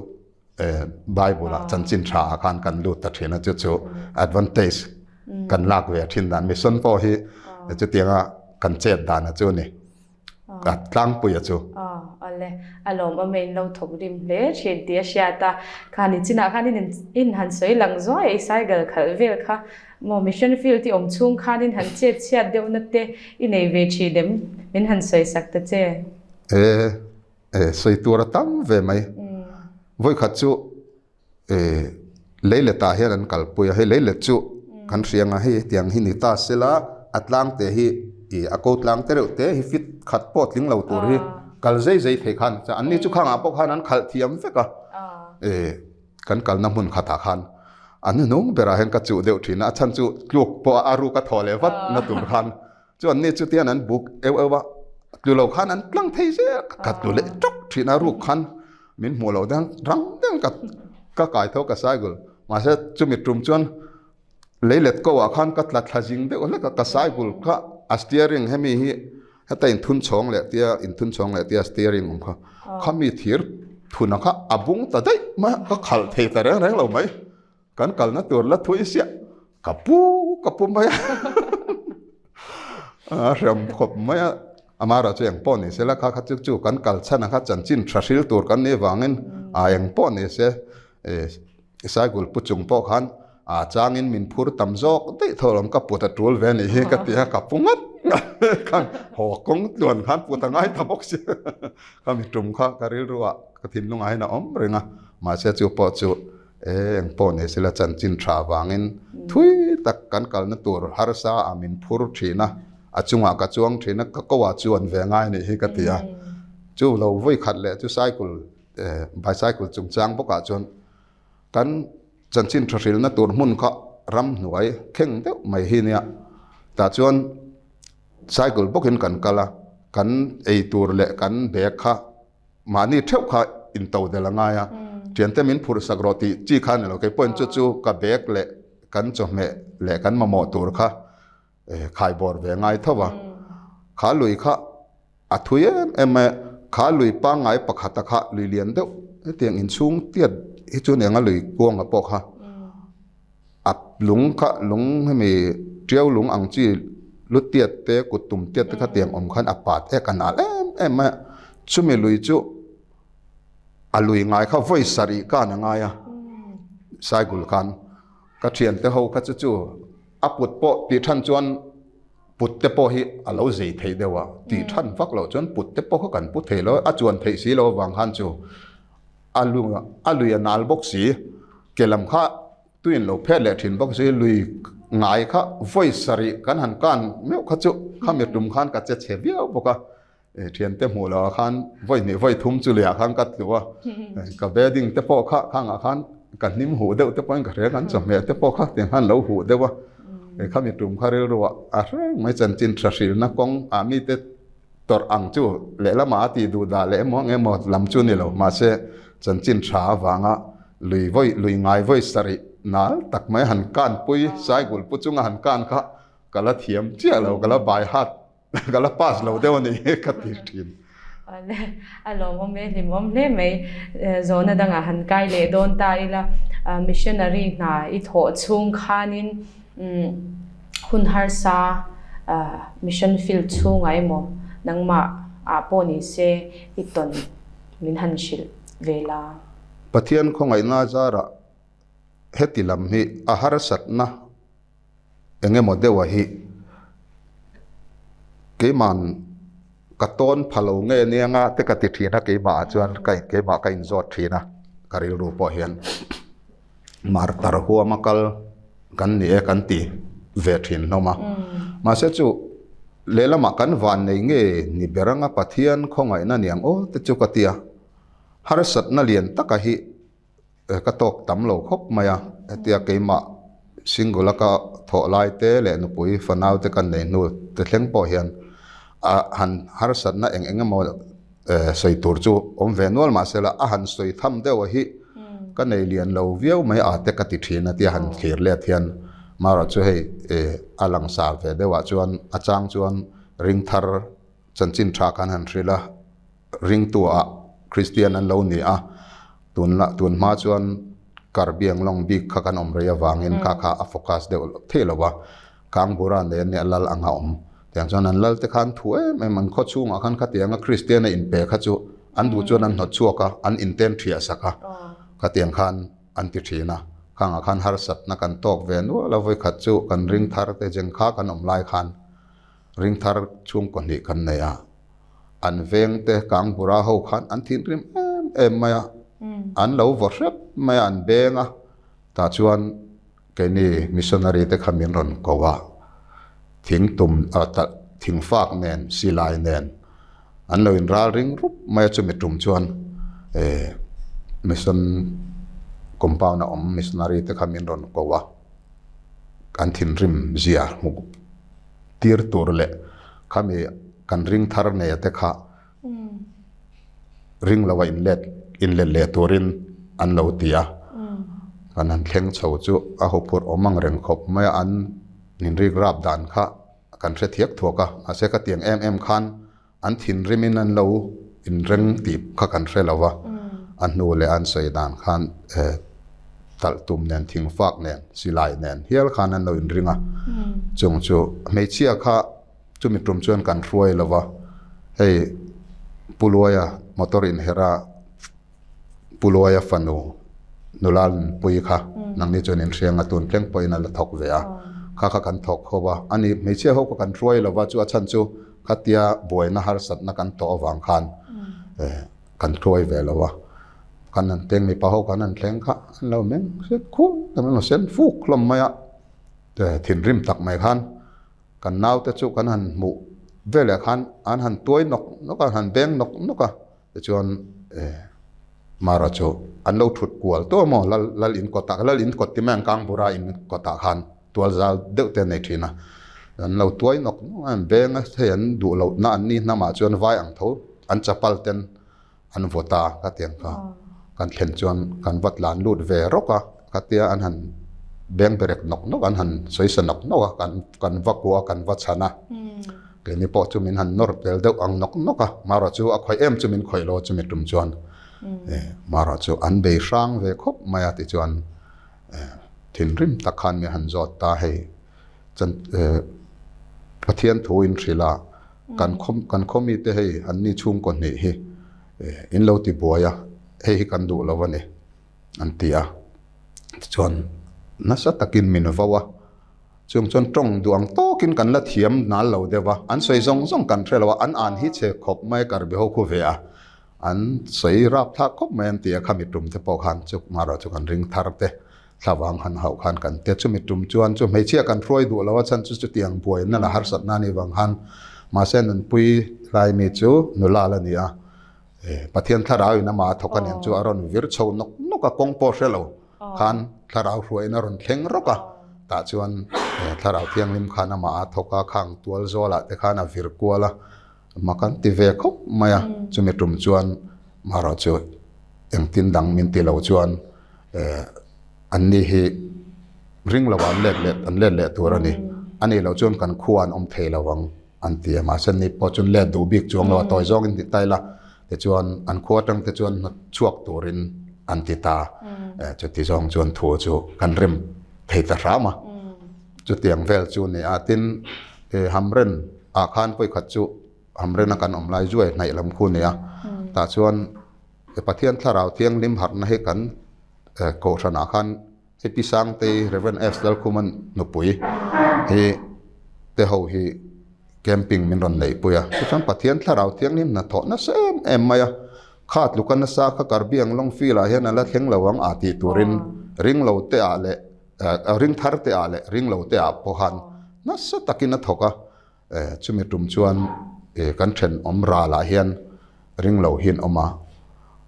Bible ah chanchin tha ah khan kan lut ta thin a, chu chu advantage kan lak ve thin dan mission pawh hi chutianga kan chet dan a chu a ni. A tlangpui a chu. Aw, awle. A lawm awm e, in lo thawk rim hle thin tih a hriat a. Khan i chinah khan in in han sawi lang zuai a, i cycle khalh vel kha maw mission field i awm chhung khan in han chet chhiat deuhna te i nei ve thin em? Min han sawi sak ta che. E, e, sawi tur a tam ve mai. Vawikhat chu Leilet ah hian an kalpui a, hei leilet chu kan hria ang a, hei hetiang hi ni ta sela a tlang te hi ih a ko tlang te reuh te hi fit khat pawh tling lo tur hi kal zai zai thei khan an ni chu khangah pawh khan an khalh thiam vek a, ih kan kalna hmun khatah khan an hnung berah hian ka chuh deuh thin a, a chhan chu tluk pawh a ruk a thaw leh vat na tur khan Chuan ni chutian an buk eu eu a, tlu lo khan an tlang thei zel, ka tlu leh tawk thin a ruk khan min hmuh loh dang rang deuh ka ka kai tho ka cycle mahse chumi tum chuan lei let ko ah khan ka tla thla zing deuh hlek a ka cycle kha a steering hemi hi heta inthun chhawng leh tia inthun chhawng leh tia steering awm kha khami thir thuna kha a bung ta daih mai a ka khalh thei ta reng reng lo mai. Kan kalna tur la thui siah ka pu ka pu mai a, a hriam khawp mai a, amaherawh chu eng pawh ni se la kha kha chu chu kan kal chhan ang kha chanchin tha hril tur kan nih vangin a eng pawh ni se cycle pu chung pawh khan a changin min phur tam zawk daih tho lawm ka put a tul ve anih hi ka ti a ka pu ngat ngat khan haw kawng tluan khan put a ngai ta bawk si ka mi tum kha ka rilru ah ka thinlungah hian a awm reng a mahse chu pawh chu E, eng pawh ni sela chanchin tha vangin thui tak kan kalna tur harsa ah min phur thin a, a chungah ka chuang thin a, ka ko ah chuan ve ngai nih hi ka ti a. Chu lo vawi khat leh chu cycle, bicycle chungchang bawkah chuan kan chanchin tha hrilna tur hmun kha ramhnuai kheng deuh mai hi nia. Tah chuan cycle bawkin kan kal a, kan ei tur leh kan bag kha Mahni theuh kha into del a ngai a, thiante min phurh sak rawh tih chi kha a ni lo. Kei pawhin chu chu ka bag leh kan chawhmeh leh kan mamawh tur kha khai bawr ve ngai tho a. Kha lui kha a thui em em mai a, kha lui pangngai pakhata kha lui lian deuh hetiang inchhung tiat hi chu nia nga lui kuanga pawh kha. A lung kha lung hemi tiau lung ang chi. Lu tiat te, kut tum tiat te kha tiang awm khan a pat ek a nal em em mai a. Chumi lui chu a lui ngai kha vawi sarih khan a ngai a, Saigul khan ka thiante ho kha chu chu a put pawh tih than chuan put te pawh hi a lo zei thei deuh a, tih than vak loh chuan put te pawh kha kan pu thei lo a, a chuan theih si lo avang khan chu a lu a lui a nal bawk si, ke lam kha Tuin lo phet leh thin bawk si, lui ngai kha vawi sarih kan han kan meuh kha chu khami tum khan ka che chhe viau bawk a, thiante hmuh loh ah khan vawi hnih vawi thum chu leiah khan ka tlu a, ka bedding te pawh kha khangah khan ka hnim huh deuh te pawhin ka hria kan chawhmeh te pawh kha tiang khan lo huh deuh a, khami tum kha rilru ah a hreng mai chanchin tha hrilna kawng ah mite tawrh ang chu lehlamah a tih duh dah leh emaw eng emaw lam chu ni lo mahse chanchin tha avanga Lui vawi, lui ngai vawi sarih nal tak mai han kan pui, Saigul pu chunga han kan kha ka la thiam chiah lo, ka la bai hat, ka la pass lo deuh a ni ka ti thin. Awle, a lawmawm e, hlimawm hle mai. Zawhna dangah han kai leh dawn ta ila, missionary hna i thawh chhung khanin hun harsa mission field chhungah emaw nangmah ah pawh ni se i tawn min han hrilh ve la. Pathian khawngaihna zarah heti lam hi a harsatna eng emaw deuha hi keima'n ka tawn pha lo nge nia nga te ka ti thin a, keimah ah chuan ka keimah ka inzawt thin a, ka rilru pawh hian martar huama kal kan ni e kan ti ve thin hlawm a. Mahse chu lehlamah kan vannei nge ni ber anga Pathian khawngaihna niang aw te chu ka ti a. Harsatna lian taka hi ka tawk tam lo khawp mai a, hetia keimah single a ka thawh lai te leh nupui fanau te kan nei hnu te thleng pawh hian a han harsatna eng eng emaw sawi tur chu awm ve nual mah se la a han sawi tham deuh a hi ka nei lian lo viau mai a te ka ti thin a tia han thlir let hian marawh chu hei a langsar ve deuh ah chuan a chang chuan ring thar chanchin tha khan han hrilh a. Ringtu-ah Kristian an lo ni a, tunla tun hma chuan Karbiang lawng bik kha kan awm rei avangin kha kha a focus deuh thei lo a, Kangbura nen nia lal anga awm. Tiang chuan an lal te khan thu em em an khaw chhungah khan khatianga Kristian a inpe kha chu an duh chuan an hnawt chhuak a, an inten thiah sak a, khatiang khan an ti thin a. Khangah khan harsatna kan tawk ve nual a, vawikhat chu kan ring thar te jeng kha kan awm lai khan ringthar chhungkaw hnih kan nei a. An vengte Kangbura ho khan an thinrim em em mai a, an lo vaw hrep mai a, an beng a, tah chuan keini missionary te kha min rawn ko a, thing tum ah thing fak nen silai nen an lo inral ring rup mai a, chumi tum chuan eh mission compound a awm missionary te kha min rawn ko a, an thinrim zia hmuh tir tur leh khami kan ring thar nei te kha ring lo a inlet inlet leh turin an lo ti a, kan han thleng chho chu a huphurh awm ang reng khawp mai a, an inrik rap dan kha kan hre thiak thuak a, mahse ka tiang em em khan An thinrimin an lo inreng tih kha kan hre lo va, a hnu leh an sawi dan khan talh tum nen, thingfak nen, silai nen hial khan an lo inring a. Chung chu hmeichhia kha chumi tum chuan kan hruai lo va, hei Pu Luaia motor inherh a, Pu Luaia fanu nula nunpui kha nangni chuan inhriang a tun tleng pawhin a la thawk ve a, kha kha kan thawk ho a, ani hmeichhia ho kha kan hruai lo va, chu a chhan chu khatia buaina harsatna kan tawh avang khan kan hruai ve lo a, kan han teng mipa ho kan han thleng kha an lo meng sen khur an lo sen fuk hlawm mai a, thinrim tak mai khan kan naute chu kan han hmuh veleh khan an han tuai nawk nawk a, an han beng nawk nawk a. Tichuan Mara chu an lo thut kual tawh maw lal lal in kawtah lal in kawt ti mai ang Kangbura in kawtah khan tual zal deuh te an nei thin a, an lo tuai nawk nawk a, an beng a, hei an duh loh na an ni hnamah chuan vai ang tho an chapal ten an vaw ta ka ti ang kha kan thlen chuan kan va tlan lut ve rawk a khatia an han beng berek nawk nawk an han sawi sa nawk nawk a kan kan va kuah a kan va chhan a. Keini pawh chu min han nawr tel deuh ang nawk nawk a, Mara chu a khawih em chu min khawih lo chumi tum chuan Mara chu an bei hrang ve khawp mai a tichuan thinrim tak khan min han zawt ta hei chan Pathian thu in hrilh a, kan khaw kan khaw mite hei an ni chhungkaw hnih hi in lo ti buai a, hei hi kan duh lo a ni an ti a. Tichuan nasa takin min vo a, chung chuan tawng duh ang tawkin kan la thiam nal lo deuh a, an sawi zawng zawng kan hre lo a, an an hi che khawp mai karbi ho khu ve a, an sawi rap thlak khawp mai an ti a, khami tum te pawh khan chu marawh chu kan ring thar te. Thlavang han hauh khan kan tia. Chumi tum chuan chu hmeichhia kan hruai duh lo a chhan chu chutiang buaina la harsatna a nih vang khan mahse nunpui lai mi chu nula la ni a. Pathian thlarau in amah a thawk a niang chu a rawn vir chho nawk nawk a, kawng pawh hre lo khan thlarau hruaiin a rawn thleng rawk a. Tah chuan thlarau thianghlim khan amah a thawk a, khang tual zawlah te khan a vir kual a. Mak an ti ve khawp mai a, chumi tum chuan marawh chu engtin dang min ti lo chuan an ni hi ring lo ah an let leh an let leh tur a ni. A nih loh chuan kan khua an awm thei lo ang an ti a, mahse ni pawh chuan let duh bik chuang lo a tawi zawngin ti ta ila tichuan an khua atang te chuan hnawt chhuak turin an ti ta. Chuti zawng chuan thu chu kan rem thei ta hram a. Chutiang vel chu ni a, tin Hamren ah khan pawikhat chu Hamren a kan awm lai zuai hnaih lam khu ni a, tah chuan Pathian Thlarau Thianghlim harhna hi kan kohhran ah khan hei Pi Sangtei Rev S Lalkhuman nupui hi te ho hi camping min rawn neih pui a, tichuan Pathian Thlarau Thianghlim hnathawh nasa em em mai a, kha tluka nasa kha Karbi Anglong field ah hian a la thleng lo ang ah tih turin ring lo te ah leh Ring thar te ah leh ring lo te ah pawh khan nasa takin a thawk a, chumi tum chuan kan thenawm ralah hian ring lo hi an awm a,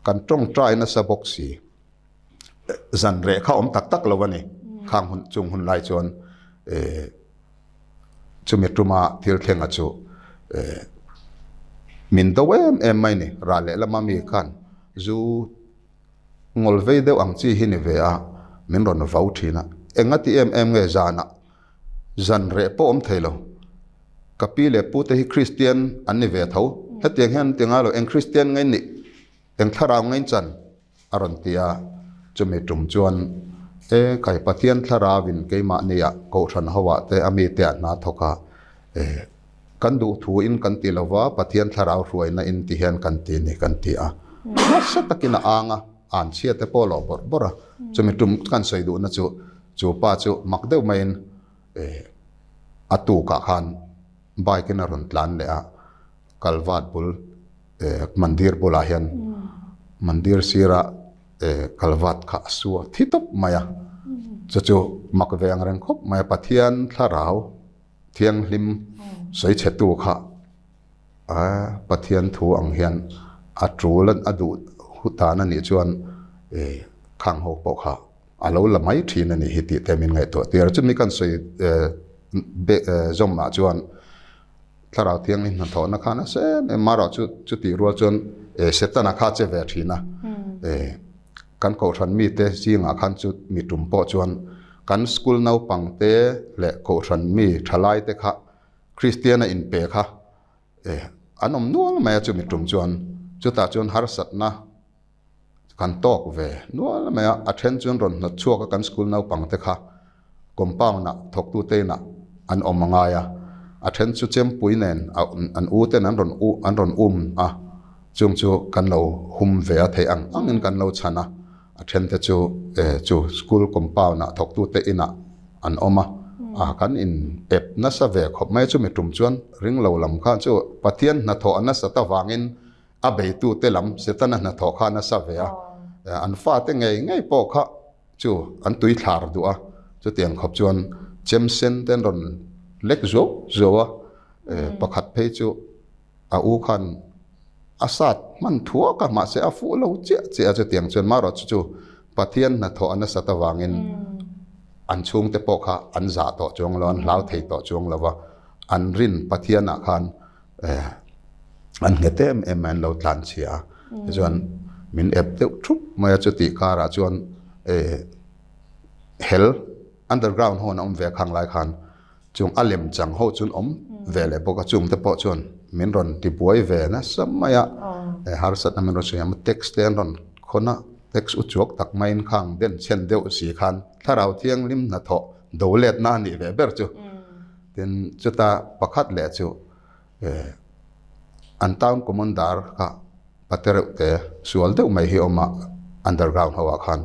kan tawngtai nasa bawk si, zan reh kha awm tak tak lo a ni, khang hun chung hun lai chuan chumi tuma thil thlenga chu min do em em mai ni, ral lehlam ami khan zu. Ngawl vei deuh ang chi hi ni ve a, min rawn vau thin a. Enga ti em em nge zanah zan reh pawh awm thei lo. Ka pi leh pu te hi Kristian an ni ve tho. Hetiang hian an ti ngai lo, eng Kristian nge nih, eng thlarau nge chan a rawn ti a. Chumi tum chuan e kai Pathian thlarauin keimahniah Kohhran hoah te a mite ah hna thawk a, e Kan duh thu in kan ti lova, Pathian thlarau hruaina in ti hian kan ti ni kan ti a. Nasa takin a ang a, an chhia te pawh a lawh bawrh bawrh a. Chumi tum kan sawi duhna chu, chu pa chu mak deuh maiin a tukah khan bike in a rawn tlan leh a, Kalvat bul mandir bulah hian mandir sirah Kalvat kha a su a thi tawp mai a. Chu chu mak ve ang reng khawp mai a, Pathian thlarau Thianghlim sawichhetu kha Pathian thu ang hian a tul a duh dan a nih chuan khang ho pawh kha a lo la mai thin a nih hi tih te min ngaihtuah tir a. Chumi kan sawi zawmah chuan Thlarau Thianghlim hnathawhna kha nasa em em marawh chu chutih rual chuan Setana kha a che ve thin a. Kan kohhran mite zingah khan chu mi tum pawh chuan kan school naupang te leh kohhran mi thalai te kha Kristian a inpe kha eh an awm nual mai a chumi tum chuan chutah chuan harsatna kan tawk ve nual mai a, a then chuan rawn hnawt chhuak a kan school naupang te kha compound ah thawktute inah an awm a ngai a, a then chu chempui nen an u ten an rawn u an rawn um a, chung chu kan lo hum ve a theih ang angin kan lo chhan a, a then te chu eh chu school compound ah thawktute inah an awm a, a kan in ep nasa ve khawp mai a, chumi tum chuan ring lo lam khan chu Pathian hnathawh a nasat avangin a beitute lam Setana hnathawh kha a nasa ve a, an fate ngei ngei pawh kha Chu an tui thlar duh a, chutiang khawp chuan chem sen te an rawn lek zuau zuau a, pakhat phei chu a u khan a sat hman thuak a, mahse a fuh lo chiah chiah a, chutiang chuan marawh chu chu Pathian hnathawh a nasat avangin an chhungte pawh kha an zah tawh chuang lo, an hlau thei tawh chuang lo va, an rin Pathianah khan an nghet em em mai an lo tlan chhia a tichuan min ep deuh thup mai a chutih karah chuan hel underground ho an awm ve khang lai khan chung a lem chang ho chu an awm ve leh bawk a chung te pawh chuan min rawn ti buai ve nasa mai a harsatna min rawn sawi a text te an rawn khawn a text u chuak tak maiin khang den chhen deuh si khan thlarau thianghlim hnathawh do letna a nih ve ber chu. Tin, chuta pakhat leh chu an town commander kha pate reuh te sual deuh mai hi a awm a, underground ho ah khan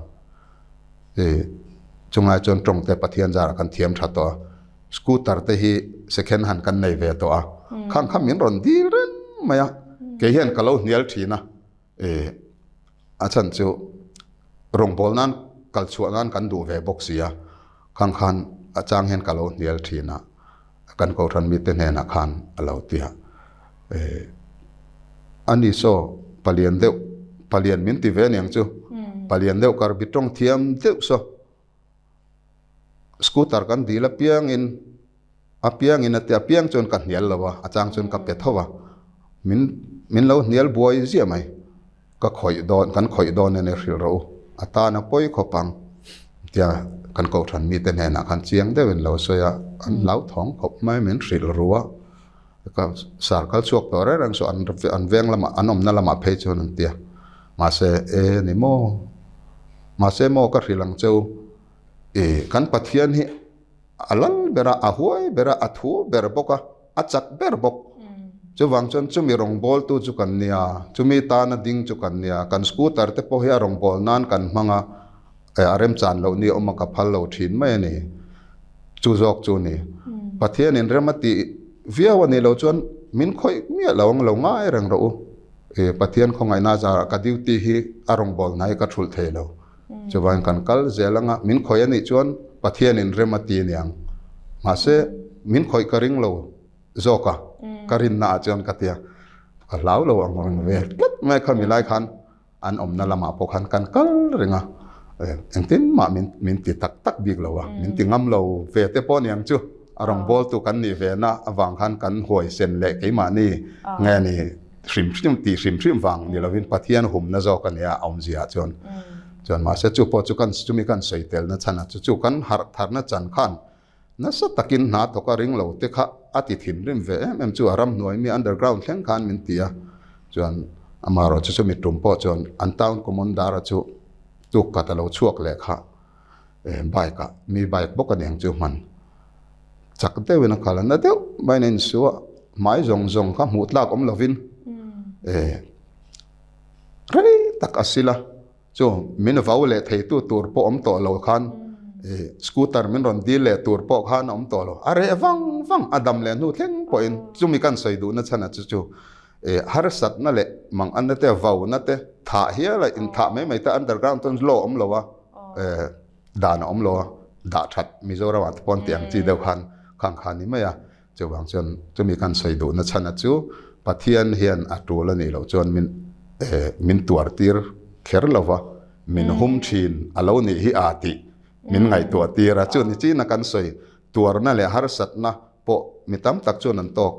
chunglai chuan tawng te Pathian zarah kan thiam tha tawh a, scooter te hi second hand kan nei ve tawh a, khang kha min rawn dil reng mai a, kei hian ka lo hnial thin a. A chhan chu rawngbâwl nân kal chhuah nân kan duh ve bawk si a, khang khân a chang hian ka lo hnial ṭhin a, kan kohhran mite hnênah khân a lo ti a. A ni saw palian deuh, palian min ti ve aniang chu, palian deuh karbi ṭawng thiam deuh saw scooter kan dil apiangin apiangin a ti apiang chuan ka hnial lo a, a chang chuan ka pe tho a, min min lo hnial buai ziah mai, ka khawih dawn kan khawih dawn ania hrilh rawh u, a tan a pawi khawp ang tia kan kohhran mite hnenah khan chiang deuhin lo sawi a, an hlauthawng khawp mai min hrilh ru a, ka sar kal chhuak tawh reng reng saw an an veng lamah an awmna lamah phei chuan an ti a, mahse e ni maw mahse maw ka hrilh ang cheu ih kan Pathian hi A lal ber a, a huai ber a, a thu ber bawk a, a chak ber bawk. Chuvang chuan chumi rawngbawltu chu kan nia, chumi tana ding chu kan nia. Kan scooter te pawh hi a rawngbâwl nan kan hmang a, a remchan loh ni awm a ka phal lo thin mai a ni. Chu zawk chu ni. Pathianin rem a tih viau a nih loh chuan min khawih miah lo ang lo ngai reng rawh u. Pathian khawngaihna zarah ka duty hi a rawngbâwl hna hi ka thulh thei lo. Chuvain kan kal zel anga min khawih a nih chuan Pathianin rem a ti aniang. Mahse, min khawih ka ring lo zawk a, ka rinna ah chuan ka ti a, ka hlau lo ang reng ve tlat mai kha milai khan an awmna lamah pawh khan kan kal reng a, engtin mah min min ti tak tak bik lo a, min ti ngam lo ve te pawh aniang chu a rawngbawltu kan nih ve na avang khan kan huaisen leh keimahni nge ni. Hrim hrim tih hrim hrim vang ni lovin Pathian humna zawk a nia a awmzia chuan chuan mahse chu pawh chu kan chumi kan sawi telna chhan a chu chu kan harh tharna chan khan nasa takin hna thawk a ring lo te kha a ti thinrim ve em em chu a ramhnuai mi underground thleng khan min ti a chuan amaherawh chu chumi tum pawh chuan an town commander a chu tuk khat a lo chhuak leh kha bike ah mi bike bawk a niang chu hman chak deuhin a kal a na deuh maiin a insu a hmai zawng zawng kha hmuh tlak awm lovin rei tak a sil a chu min vau leh thei tu tur pawh awm tawh lo khan scooter min rawn dil leh tur pawh khan a awm tawh lo a reh vang vang a dam leh hnu thleng pawhin chumi kan sawi duhna chhan a chu chu harsatna leh manganna te vauna te thah hial a inthah mai mai te underground chuan law awm lo a dan a awm lo a dah that Mizoram ah te pawh an tih ang chi deuh khan khang kha a ni mai a chuvang chuan chumi kan sawi duhna chhan a chu Pathian hian a tul a nih loh chuan min min tuar tir kher lo va min hum thin a lo nih hi a tih min ngaihtuah tir a chu ni china kan sawi tuarna leh harsatna pawh mi tam tak chuan an tawk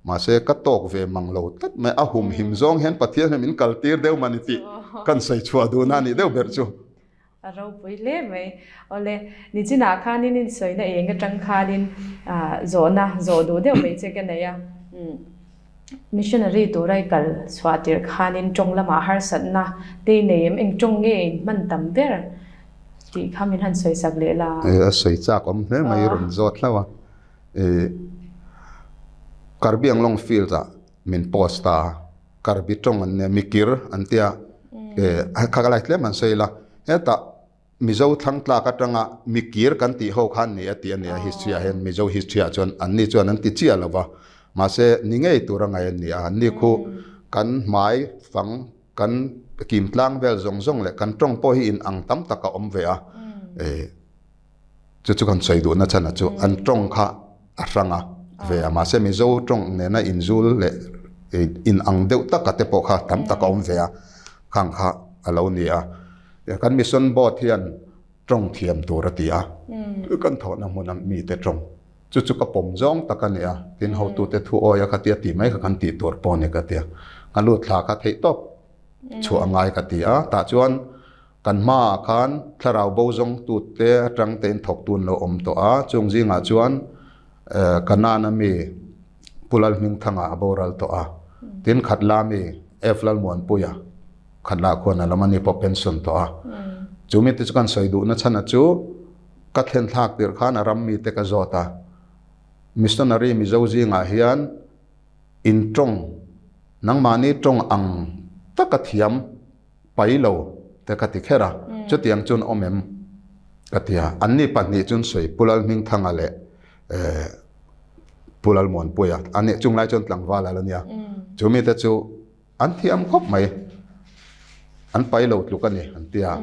Mahse, ka tawk ve mang lo tlat mai. A humhim zawng hian Pathian hian min kaltir deuh mah ni tih kan sawi chhuah duhna a nih deuh ber chu. A ropui hle mai. Awle, nichinah khanin insawina eng atang khanin zawhna zawh duh deuh mai che ka nei a. Missionary tura i kal chhuah tirh khanin tawng lamah harsatna te i nei em? Eng tawng nge in hman tam ber tih kha min han sawisak leh la. A sawi chak awm hle mai, rawn zawt hlauh a. Karbi Anglong field ah min post a, Karbi tawng an nia, mikir an tia, kha ka lai tlem an sawi la, hetah Mizo thlang tlak atanga mikir kan tih ho khan ni a tih a nia history ah hian Mizo history ah chuan an ni chuan an ti chiah lo va, mahse ni ngei tur a ngaih an ni a, an ni khu kan hmai fang kan kim tlang vel zawng zawng leh kan tawng pawh hi in ang tam tak a awm ve a. Chu chu kan sawi duhna chhan chu an tawng kha a hrang a ve a, mahse Mizo tawng nena inzul leh in ang deuh taka te pawh kha tam tak a awm ve a, khang kha a lo ni a. Kan mission board hian tawng thiam tur a ti a, kan thawhna hmuna mite tawng chu chu ka pawm zawng tak a ni a, tin hotute thu awi a kha tia tih mai kha kan tih tur pawh a ni ka ti a, ka lut thla kha theih tawp chhuah a ngai ka ti a, tah chuan Kan hmaah khan thlarau bo zawng tute atang tein thawktu an lo awm tawh a, chung zingah chuan Kanaan-a mi Pu Lalhmingthanga a boral tawh a, tin Khatla mi F Lalmuanpuia Khatla khuan a lam a ni pawh pension tawh a. Chu mite chu kan sawi duhna chhan a chu ka thlen thlak tirh khan a ram mite ka zawt a. Missionary Mizo zingah hian in tawng, nangmahni tawng ang taka thiam pai lo te ka ti kher a, chutiang chuan awm em? Ka ti a, anni pahnih chuan sawi Pu Lalhmingthanga leh Pu Lalmuanpuia, ani chunglai chuan tlangval a la nia, chu mite chu An thiam khawp mai. An pai lo tluk a ni an ti a.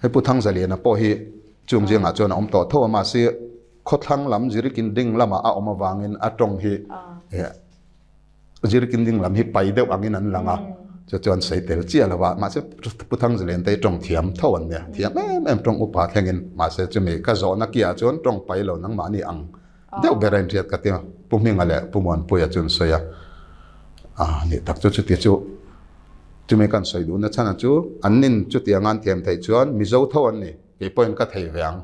Hei Pu Thangzaliana pawh hi chung zingah chuan a awm tawh tho a, mahse khawthlang lam Zirikin ding lamah a awm avangin a tawng hi Zirikin ding lam hi pai deuh angin an lang a, chu chuan sawi tel chiah lo a, mahse Pu Thangzalian te hi tawng thiam tho an nia, thiam em em tawng upa thlengin, mahse chumi ka zawhna kiah chuan tawng pai lo nangmahni ang Deuh ber a inhriat ka ti a, Pu Hminga leh Pu Muanpuia chu an sawi a, a nih tak chu chuti chu chumi kan sawi duhna chhan chu an nin chuti anga an thiam theih chuan Mizo tho an ni, kei pawhin ka thei ve ang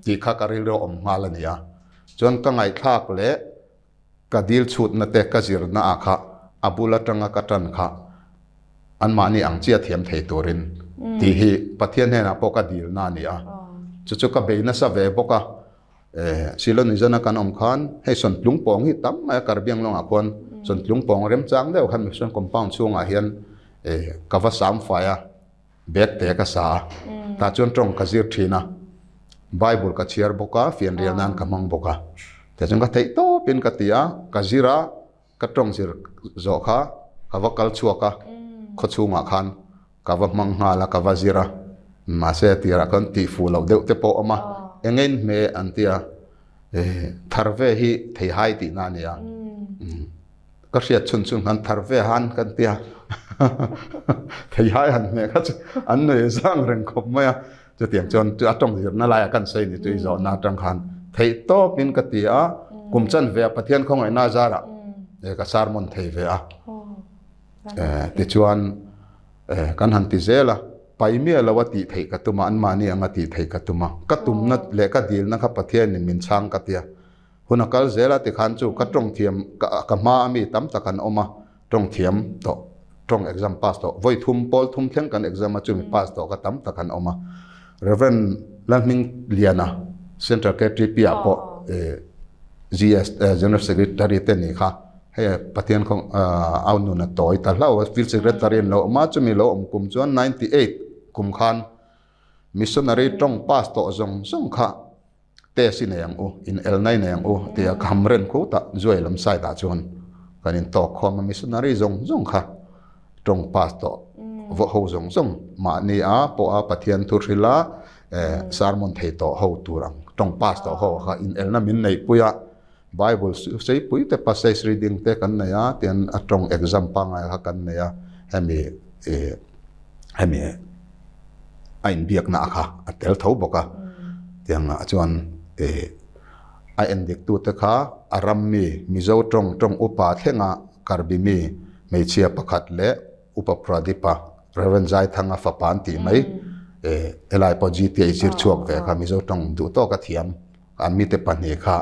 tih kha ka rilru awm nghal a ni a, chuan ka ngaihthlak leh ka dil chhutna te ka zirna ah kha a bul atanga ka tan kha anmahni ang chiah thiam thei turin tih hi Pathian hnenah pawh ka dilna a ni a, chu chu ka bei nasa ve bawk a. Silon Nizana kan awm khan hei Sawntlung pawng hi tam mai a Karbiang lawngah khuan Sawntlung pawng remchang deuh khan Mission Compound chhungah hian ka va sam fai a, bag te ka sa a, tah chuan tawng ka zir thin a, Bible ka chhiar bawk a, fianrial nan ka hmang bawk a, tah chuan ka theih tawpin ka ti a, ka zir a, Ka tawng zir zawh kha ka va kal chhuak a, khaw chhungah khan ka va hmang nghal a, ka va zir a, mahse a tirah khan tih fuh loh deuh te pawh a awm a, eng nge in hme an ti a, thar ve hi theihai tihna a ni a, ka hriat chhun chhun khan thar ve han kan ti a, theihai han hmeh kha chu an nuih zang reng khawp mai a. Chutiang chuan a tawng zirna laiah kan sawi ni chu i zawhna atang khan theih tawpin ka ti a, kum chan ve a Pathian khawngaihna zarah ka sermon thei ve a. Tichuan kan han ti zel a, pai miah lo a tih theih ka tum a, anmahni anga tih theih ka tum a, ka tumna leh ka dilna kha Pathianin min chhang ka ti a. Hun a kal zel a tikhan chu ka tawng thiam ka hma a mi tam tak an awm a, Tawng thiam tawh, tawng exam pass tawh, vawi thum, pawl thum thleng kan exam a, chumi pass tawh kha tam tak an awm a. Rev. Lalhming Liana, Central KTP ah pawh GS, General Secretary te nih kha, hei Pathian khaw au nun a tawi ta hlauh a, Field Secretary an lo awm a, chumi lo awm kum chuan 98 kum khan Missionary tawng pass tawh zawng zawng kha Test i nei ang u, in elna i nei ang u tia ka ham ren khut a, Zuai lam side ah chuan kan in tawk khawm a, missionary zawng zawng kha tawng pass tawh vawh ho zawng zawng mahni a pawh a Pathian thu hril a sermon thei tawh ho tur ang tawng pass tawh ho kha in elna min neih pui a, Bible seipui te passage reading te kan nei a tian a tawng exam pangngai kha kan nei a, hemi hemi a inbiakna kha a tel tho bawk a, tiangah chuan ih a endiktute kha a ram mi Mizo tawng tawng upa thlenga Karbi mi hmeichhia pakhat leh Upa Pradipa Rev Zaithanga fapa an tih mai ih helai pawh GTA zir chhuak ve kha Mizo tawng duh tawka thiam an mite pahnih kha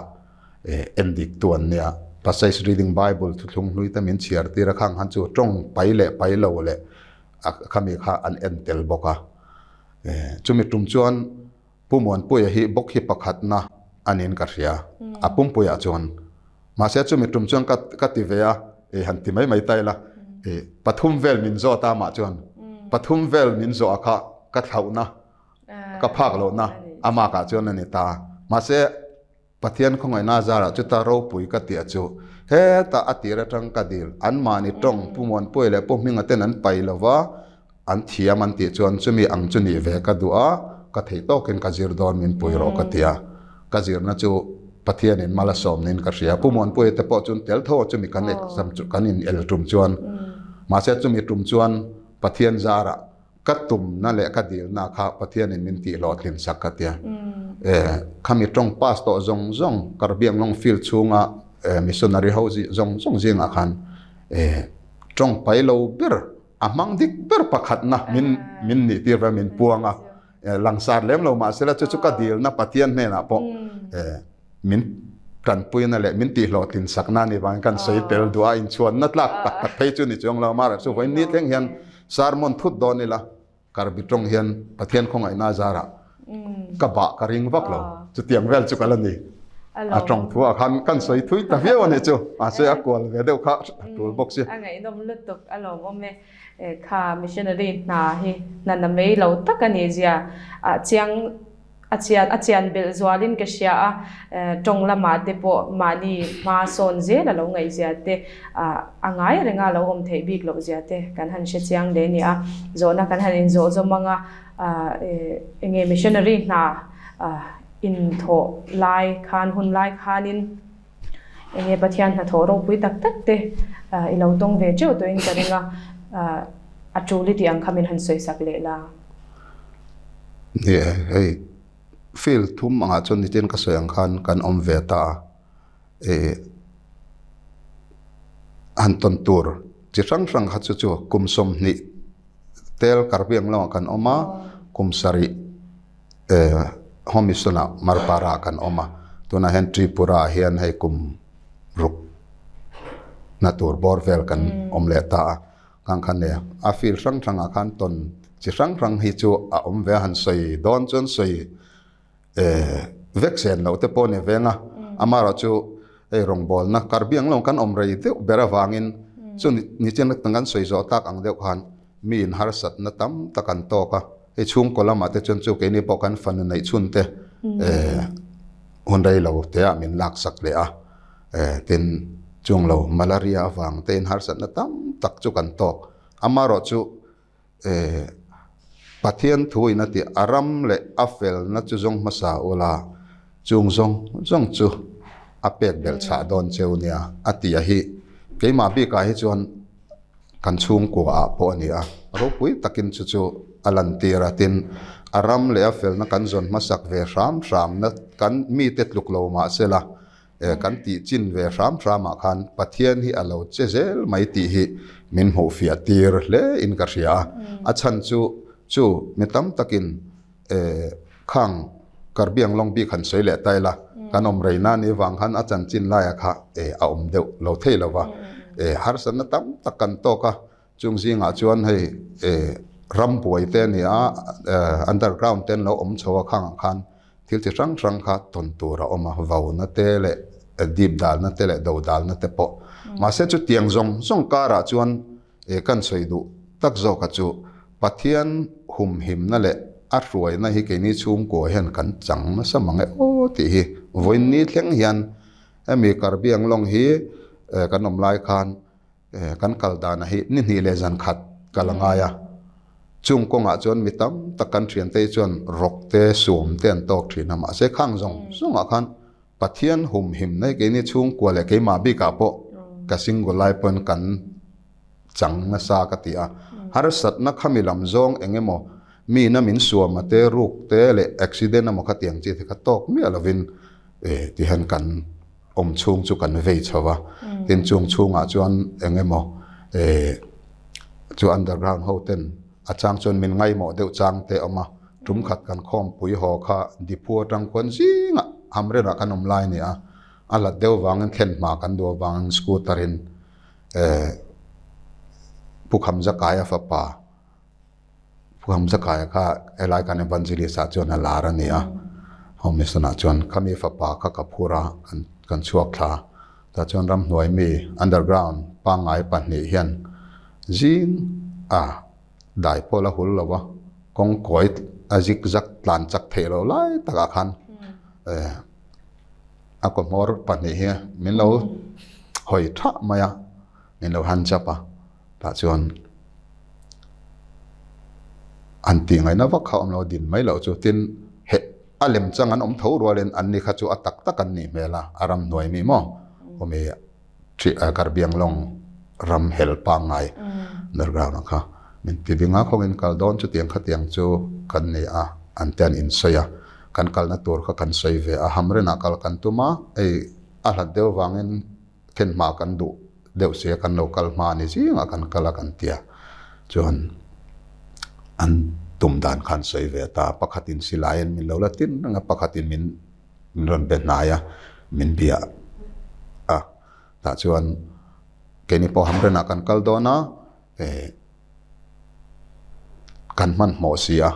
ih endiktu an nia. Passage Reading Bible thuthlung hlui te min chhiar tir a khang khan chu tawng pai leh pai lo leh a khami kha an en tel bawk a. Chumi tum chuan Pu Muanpuia hi bawk hi pakhatna a niin ka hria, a pumpuiah chuan. Mahse chumi tum chuan ka ka ti ve a, i han ti mai mai ta ila, i pathum vel min zawt a amah chuan pathum vel min zawh a kha ka thlauhna, ka phak lohna amakah chuan a ni ta. Mahse. Pathian khawngaihna zarah chuta ropui ka tih a chu. Hetah a tir atang ka dil. Anmahni tawng Pu Muanpuia leh Pu Hminga ten an pai lova, an thiam an tih chuan chumi ang chu nih ve ka duh a, ka theih tawkin ka zir dawn min pui rawh ka ti a. Ka zirna chu Pathianin mal a sawm niin ka hria. Pu Muanpuia te pawh chuan tel tho a chumi kan exam chu kan in el tum chuan. Mahse chumi tum chuan Pathian zarah Ka tumna leh ka dilna kha Pathianin min tih hlawhtlin sak ka tia. Khami tawng pass tawh zawng zawng Karbianglong field chhunga missionary ho zawng zawng zingah khan tawng pai lo ber a hmang dik ber pakhatna min min nih tir ve min puang a. Langsar lem lo mahsela chu chu ka dilna Pathian hnenah pawh min tanpuina leh min tihhlawhtlin sakna a nih vangin kan sawi tel duh a, inchhuanna tlak tak tak phei chu ni chuang lo amaherawh chu vawiin ni thleng hian sermon thut dawn ila Karbi tawng hian Pathian khawngaihna zarah ka bah ka ring vak lo chutiang vel chu ka la ni. A tawng thu ah khan kan sawi thui ta viau a nih chu, mahse a kual ve deuh kha a tul bawk si. A ngaihnawm lutuk a lawmawm e. Kha missionary hna hi hna na mai lo tak a nih zia ah chiang a chian a chian belh zualin ka hria a, tawng lamah te pawh mahni hma sawn zel a lo ngaih zia te a ngai renga lo awm theih bik loh zia te kan han hre chiang hle a ni a. Zawhna kan han inzawh zawm ang a, enge missionary hna Inthawh lai khan hun lai khanin eng nge Pathian hnathawh ropui tak tak te i lo tawng ve teuh tawhin ka ring a, a tul i tih ang kha min han sawi sak leh la. Ni e, hei field thum angah chuan nitin ka sawi ang khan kan awm ve ta a, ih han tawn tur chi hrang hrang kha chu chu kum 20 tel karbiang lamah kan awm a, kum sarih. Home Mission ah Marpara ah kan awm a, tunah hian Tripura ah hian hei kum ruk na tur bawr vel kan awm leh ta a, khang khan nia a field hrang hrang ah khan tawn chi hrang hrang hi chu a awm ve a, han sawi dawn chuan sawi vek sen loh te pawh a ni veng a, amaherawhchu hei rawngbawlna karbiang lo kan awm rei deuh ber avangin chu nichin kan sawi zawh tak ang deuh khan mi in harsatna tam tak an tawk a. Hei chhungkaw lamah te chuan chu keini pawh kan fanu neih chhun te hun rei lo te ah min lak sak leh a, tin chung lo malaria avang te in harsatna tam tak chu kan tawk. Amaherawh chu Pathian thu in a tih a ram leh a felna chu zawng hmasa ula chung zawng zawng chu a pek belh chhah dawn cheu nia a tih a hi keimah bikah hi chuan Kan chhungkua ah pawh a ni a, ropui takin chu chu a lantir a, tin, a ram leh a felna kan zawn hmasak ve hram hramna kan mite tluk lo mah sela, kan tih chin ve hram hramah khan Pathian hi a lo che zel mai tih hi min hmuhfiah tir hle in ka hria a, a chhan chu chu mi tam takin Khang Karbiang lawng bik han sawi leh ta ila, kan awm rei na ni vang khan a chanchin laia kha a awm deuh lo thei lo va. Harsatna tam tak kan tawk a, chung zingah chuan hei ram buai te a ni a, underground te an lo awm chho a khangah khan thil chi hrang hrang kha tawn tur a awm a, vauna te leh dip dalna te leh do dalna te pawh. Mahse chutiang zawng zawng karah chuan He kan sawi duh tak zawka chu Pathian humhimna leh a hruaina hi keini chhungkua hian kan chang nasa mang e aw tih hi vawiinni thleng hian hemi Karbiang lawng hi kan awm lai khan kan kal dana hi ni hnih leh zan khat kal a ngai a, chung kawngah chuan mi tam tak kan thiante hi chuan rawk te suam te an tawk thin a mahse khang zawng zawngah khan Pathian humhim na hi keini chhungkua leh keimah bikah pawh ka single lai pawhin kan chang nasa ka ti a. Harsatna khami lam zawng eng emaw mina min suama te, ruk te leh accident emaw khatiang chi te kha tawk miah lovin tihian kan awm chhung chu kan vei chho va. Tin chung chhungah chuan eng emaw chu underground ho ten a chang chuan min ngaimawh deuh chang te a awm a. Tum khat kan khawmpui haw kha Diphu atang khuan zingah Hamrenah kan awm lai a ni a, a hlat deuh vangin thlen hma kan duh avangin scooter in eh Pu Khamzakaia fapa Pu Khamzakaia kha helai kan evangelist ah chuan a lar a ni a, Home Mission ah chuan khami fapa kha ka phur a kan chhuak thla a, tah chuan ramhnuai mi underground pangngai pahnih hian zing a Dai pawh la hul lo a, kawng kawi a zik zak tlan chak theih loh lai takah khan a kaw hmawr pahnih hi min lo hawi thah mai a, min lo han chap a, tah chuan an tih ngaihna vak kha a awm lo, din mai loh chu. Tin, heh a lem chang an awm tho rualin an ni kha chu a tak tak an nih hmel a, a ramhnuai mi maw awmi. Karbiang lawng ram hel pangngai underground a kha min ti ding a, khawngin kal dawn chutiang khatiang chu kan ni a, an te an insawi a, kan kalna tur kha kan sawi ve a, hamrenah kal kan tum a, hei a hlat deuh vangin thlen hma kan duh deuh si a, kan lo kal hma a ni zingah kan kal a kan ti a, chuan an tum dan kha an sawi ve ta, pakhatin silaiin min lo la tin reng a, pakhatin min Min rawn be hnai a, min bia a, tah chuan keini pawh hamrenah kan kal dawn a, eh kan hmanhmawh si a,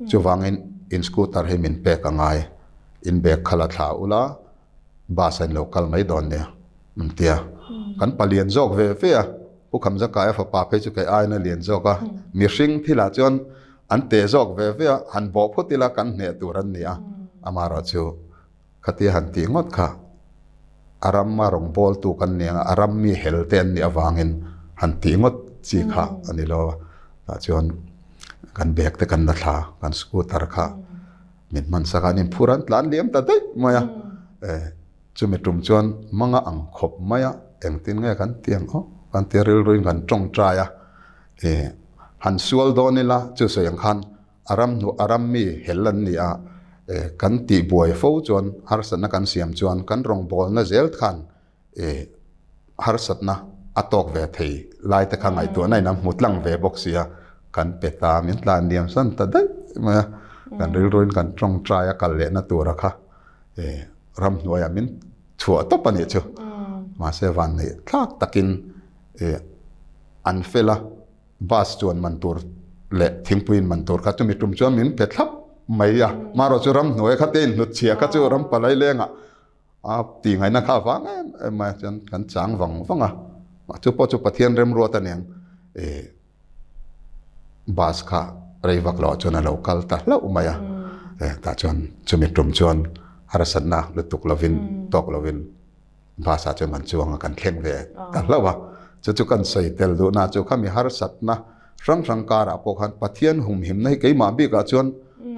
chuvangin in scooter hi min pek a ngai, in bag kha la thla ula. Bus a in lo kal mai dawn nia an ti a. Kan pa lian zawk ve ve a, Pu Khamzakaia fapa phei chu kei aiin a lian zawk a, mihring thilah chuan an teh zawk ve ve a, han bawh phawt ila kan hneh tur an ni a, amaherawhchu khatia han tih ngawt kha a rama rawngbawltu kan ni ang a, a ram mi hel te an nih avangin han tih ngawt chi kha a ni lo a, tah chuan kan bag te kan la thla, kan scooter kha. Min hman sak a, an inphur an tlan liam ta daih mai a. Chumi tum chuan manga ang khawp mai a, engtin nge kan ti ang aw? Kan ti a, rilruin kan tawngtai a. Han sual dawn ila, chu sawi ang khan a ram hnuh a ram mi hel an ni a, kan tihbuai fo chuan harsatna kan siam chuan kan rawngbawlna zel khan harsatna a tawk ve thei lai te kha ngaihtuahna in an hmu tlang ve bawk sia, kan pe ta min tlan liam san ta daih mai a, kan rilruin kan tawngtai a kal lehna tura kha ramhnuaiah min chhuah tawp a nih chu. Mahse vanneih thlak takin an fel a, bus chuan man tur leh thingpui in man tur kha chumi tum chuan min pe thlap mai a, marawh chu ramhnuai kha te inhnutchhiah kha chu ram palai lengah A tih ngaihna kha avang em em mai a chuan kan chang vang vang a, chu pawh chu Pathian remruat a niang eh bus kha rei vak loh ah chuan a lo kal ta hlauh mai a, eh tah chuan chumi tum chuan harsatna lutuk lovin tawk lovin bus ah chuan kan chuang a kan thleng ve ta hlauh a, chu chu kan sawi tel duhna chu khami harsatna hrang hrang karah pawh khan Pathian humhimna hi keimah bikah chuan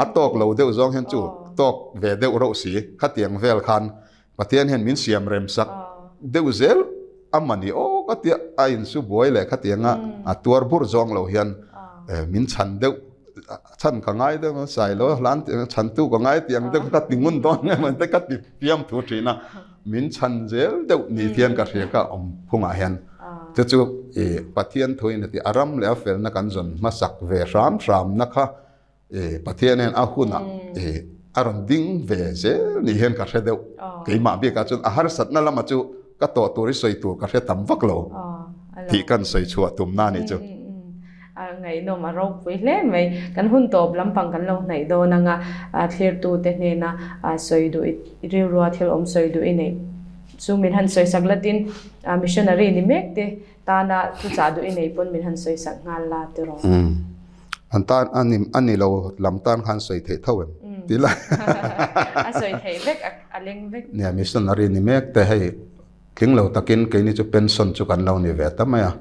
a tawk lo deuh zawng hian chu tawk ve deuh reuh si khatiang vel khan Pathian hian min siam rem sak deuh zel a mani aw ka tia a insu buai leh khatianga a tuar bur zawng lo hian min chhan deuh chhan ka ngai deuh a sai lo hlan chhan tu ka ngai tiang deuh ka ti ngun dawn nge man te ka ti fiam thu thin a min chhan zel deuh ni hian ka hria ka awm phungah hian chu chu i Pathian thuin a ti a ram leh a felna kan zawn hmasak ve hram hram na kha Pathian hian a hunah a rawn ding ve zel ni hian ka hre deuh keimah bikah chuan a harsatna lamah chu ka tawh tur i sawi tur ka hre tam vak lo tih kan sawi chhuah tumna a nih chu. A ngaihnawm a ropui hle mai. Kan hun tawp lampang kan lo hnaih dawn anga thlirtute hnena sawi duh i rilrua thil awm sawi duh i neih chu min han sawisak latin missionary ni mek te Tana thuchah duh i nei pawn min han sawi sak nghal la tiraw? An tan a ni a ni lo lam tan khan sawi theih tho em ti la. A sawi theih vek a leng vek. Nia missionary ni mek te hei tling lo takin keini chu pension chu kan lo ni ve ta mai a,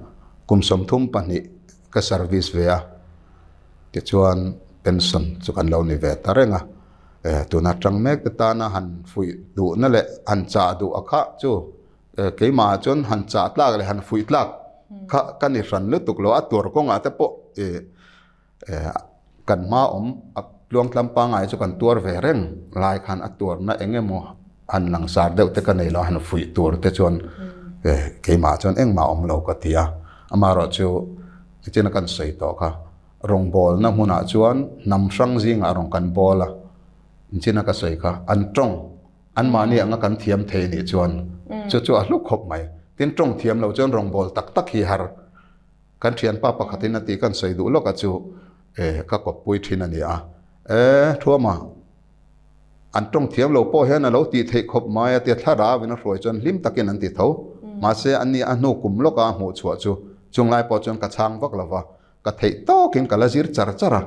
kum 32 ka service ve a tichuan pension chu kan lo ni ve ta reng a, tuna tang mek te tana han fuih duhna leh han chah duh a kha chu Keimah ah chuan han chah tlak leh han fuih tlak kha ka ni hran lutuk lo a, tur kawngah te pawh kan hma awm a tluangtlam pangngai chu kan tuar ve reng lai khan a tuarna eng emaw han langsar deuh te ka nei lo a, han fuih tur te chuan keimah ah chuan engmah awm lo ka ti a, amaherawhchu nichin a kan sawi tawh kha rawngbawlna hmunah chuan hnam hrang zingah rawn kan bawl a, nichin a ka sawi kha an tawng. Anmahni anga kan thiam thei nih chuan chu chu a hlu khawp mai. Tin, tawng thiam lo chuan rawngbâwl tak tak hi har. Kan thianpa pakhatin a tih kan sawi duh lawk a chu e ka kawppui thin a ni a. E, Thuama, an tawng thiam lo pawh hian a lo tih theih khawp mai a tia thlarau in a hruai chuan hlim takin an ti tho. Mahse, ani a hnu kum lawka a hmuh chhuah chu chunglai pawh chuan ka chhang vak lo va. Ka theih tawkin ka la zir char char a,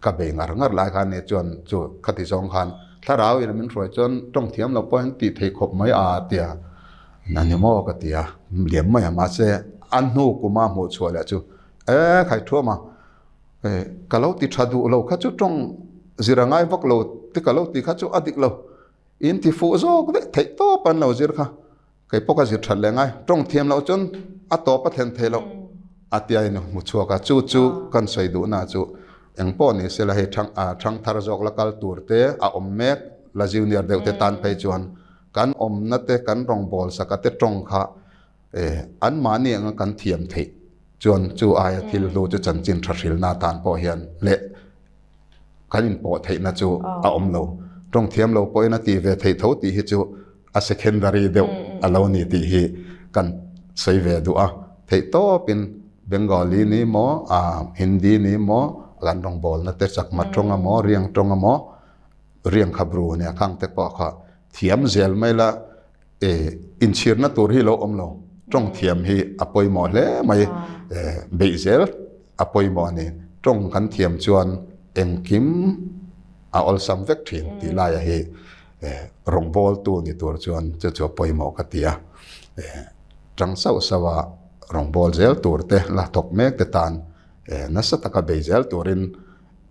ka bei ngar ngar lai khan nia chuan chu khati zawng khan thlarau in min hruai chuan tawng thiam lo pawh hian tih theih khawp mai a tia a ni maw ka ti a, liam mai a mahse a hnu kuma hmuh chhuah leh chu e khai thuam a, ka lo ti tha duh lo kha chu tawng zir a ngai vak lo te ka lo ti kha chu a dik lo, in ti fuh zawk daih theih tawp an lo zir kha. Kei pawh ka zir that leh ngai, tawng thiam loh chuan a tawp a thlen thei loh a tia in hmu chhuak a, chu chu kan sawi duhna chu eng pawh ni sela hei thang thang thar zawk la kal tur te a awm mek la junior deuh te tan phei chuan kan awmna te kan rawngbâwl saka te tawng kha anmahni anga kan thiam theih chuan chu aia thil hlu chu chanchin tha hrilna atan pawh hian leh kan inpawh theihna chu a awm lo. Tawng thiam lo pawhin a tih ve theih tho tih hi chu a secondary deuh a lo ni tih hi kan sawi ve duh a. Theih tawpin Bengali ni maw, Hindi ni maw, kan rawngbawlna te Chakma tawng a maw, Riang tawng a maw, Riang kha bru nia khang te pawh kha. Thiam zel mai la inchhirna tur hi lo awm lo. Tawng thiam hi a pawimawh hle mai. Beih zel a pawimawh a ni. Tawng kan thiam chuan engkim a awlsam vek thin tih laia hi rawngbawltu ni tur chuan chu chu a pawimawh ka ti a. Tang sauh sauh a rawngbâwl zel tur te la thawk mek te tan nasa taka bei zel turin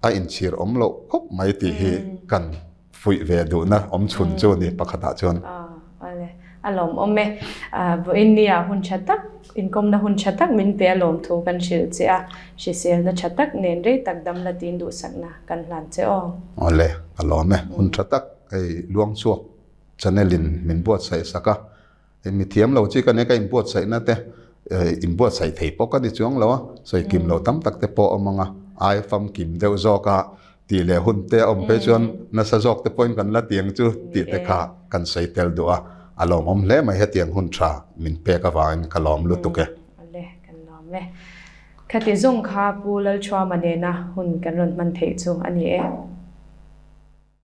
a inchhir awm loh khawp mai tih hi kan fuih ve duhna awm chhun chu a ni pakhatah chuan. Awle, a lawmawm e. Vawiin nia hun tha tak, inkawmna hun tha tak min pe a lawm thu kan hrilh che a, hriselna tha tak nen rei tak dam la tiin duhsakna kan hlan che aw. Awle, a lawm e. Hun tha tak hei Luangchhuak channel in min buatsaih sak a. Mi thiam lo chi ka nia ka inbuatsaihna te inbuatsaih thei pawh ka ni chuang lo a, sawi kim lo tam tak te pawh a awm ang a, ai famkim deuh zawk a tih leh hun te a awm phei chuan nasa zawk te pawhin kan la ti ang chu tih te kha kan sawi tel duh a, a lawmawm hle mai hetiang hun tha min pek avangin ka lawm lutuk e. Awle kan lawm e. Khati zawng kha Pu Lalthuama nena hun kan rawn hman theih chu a ni e.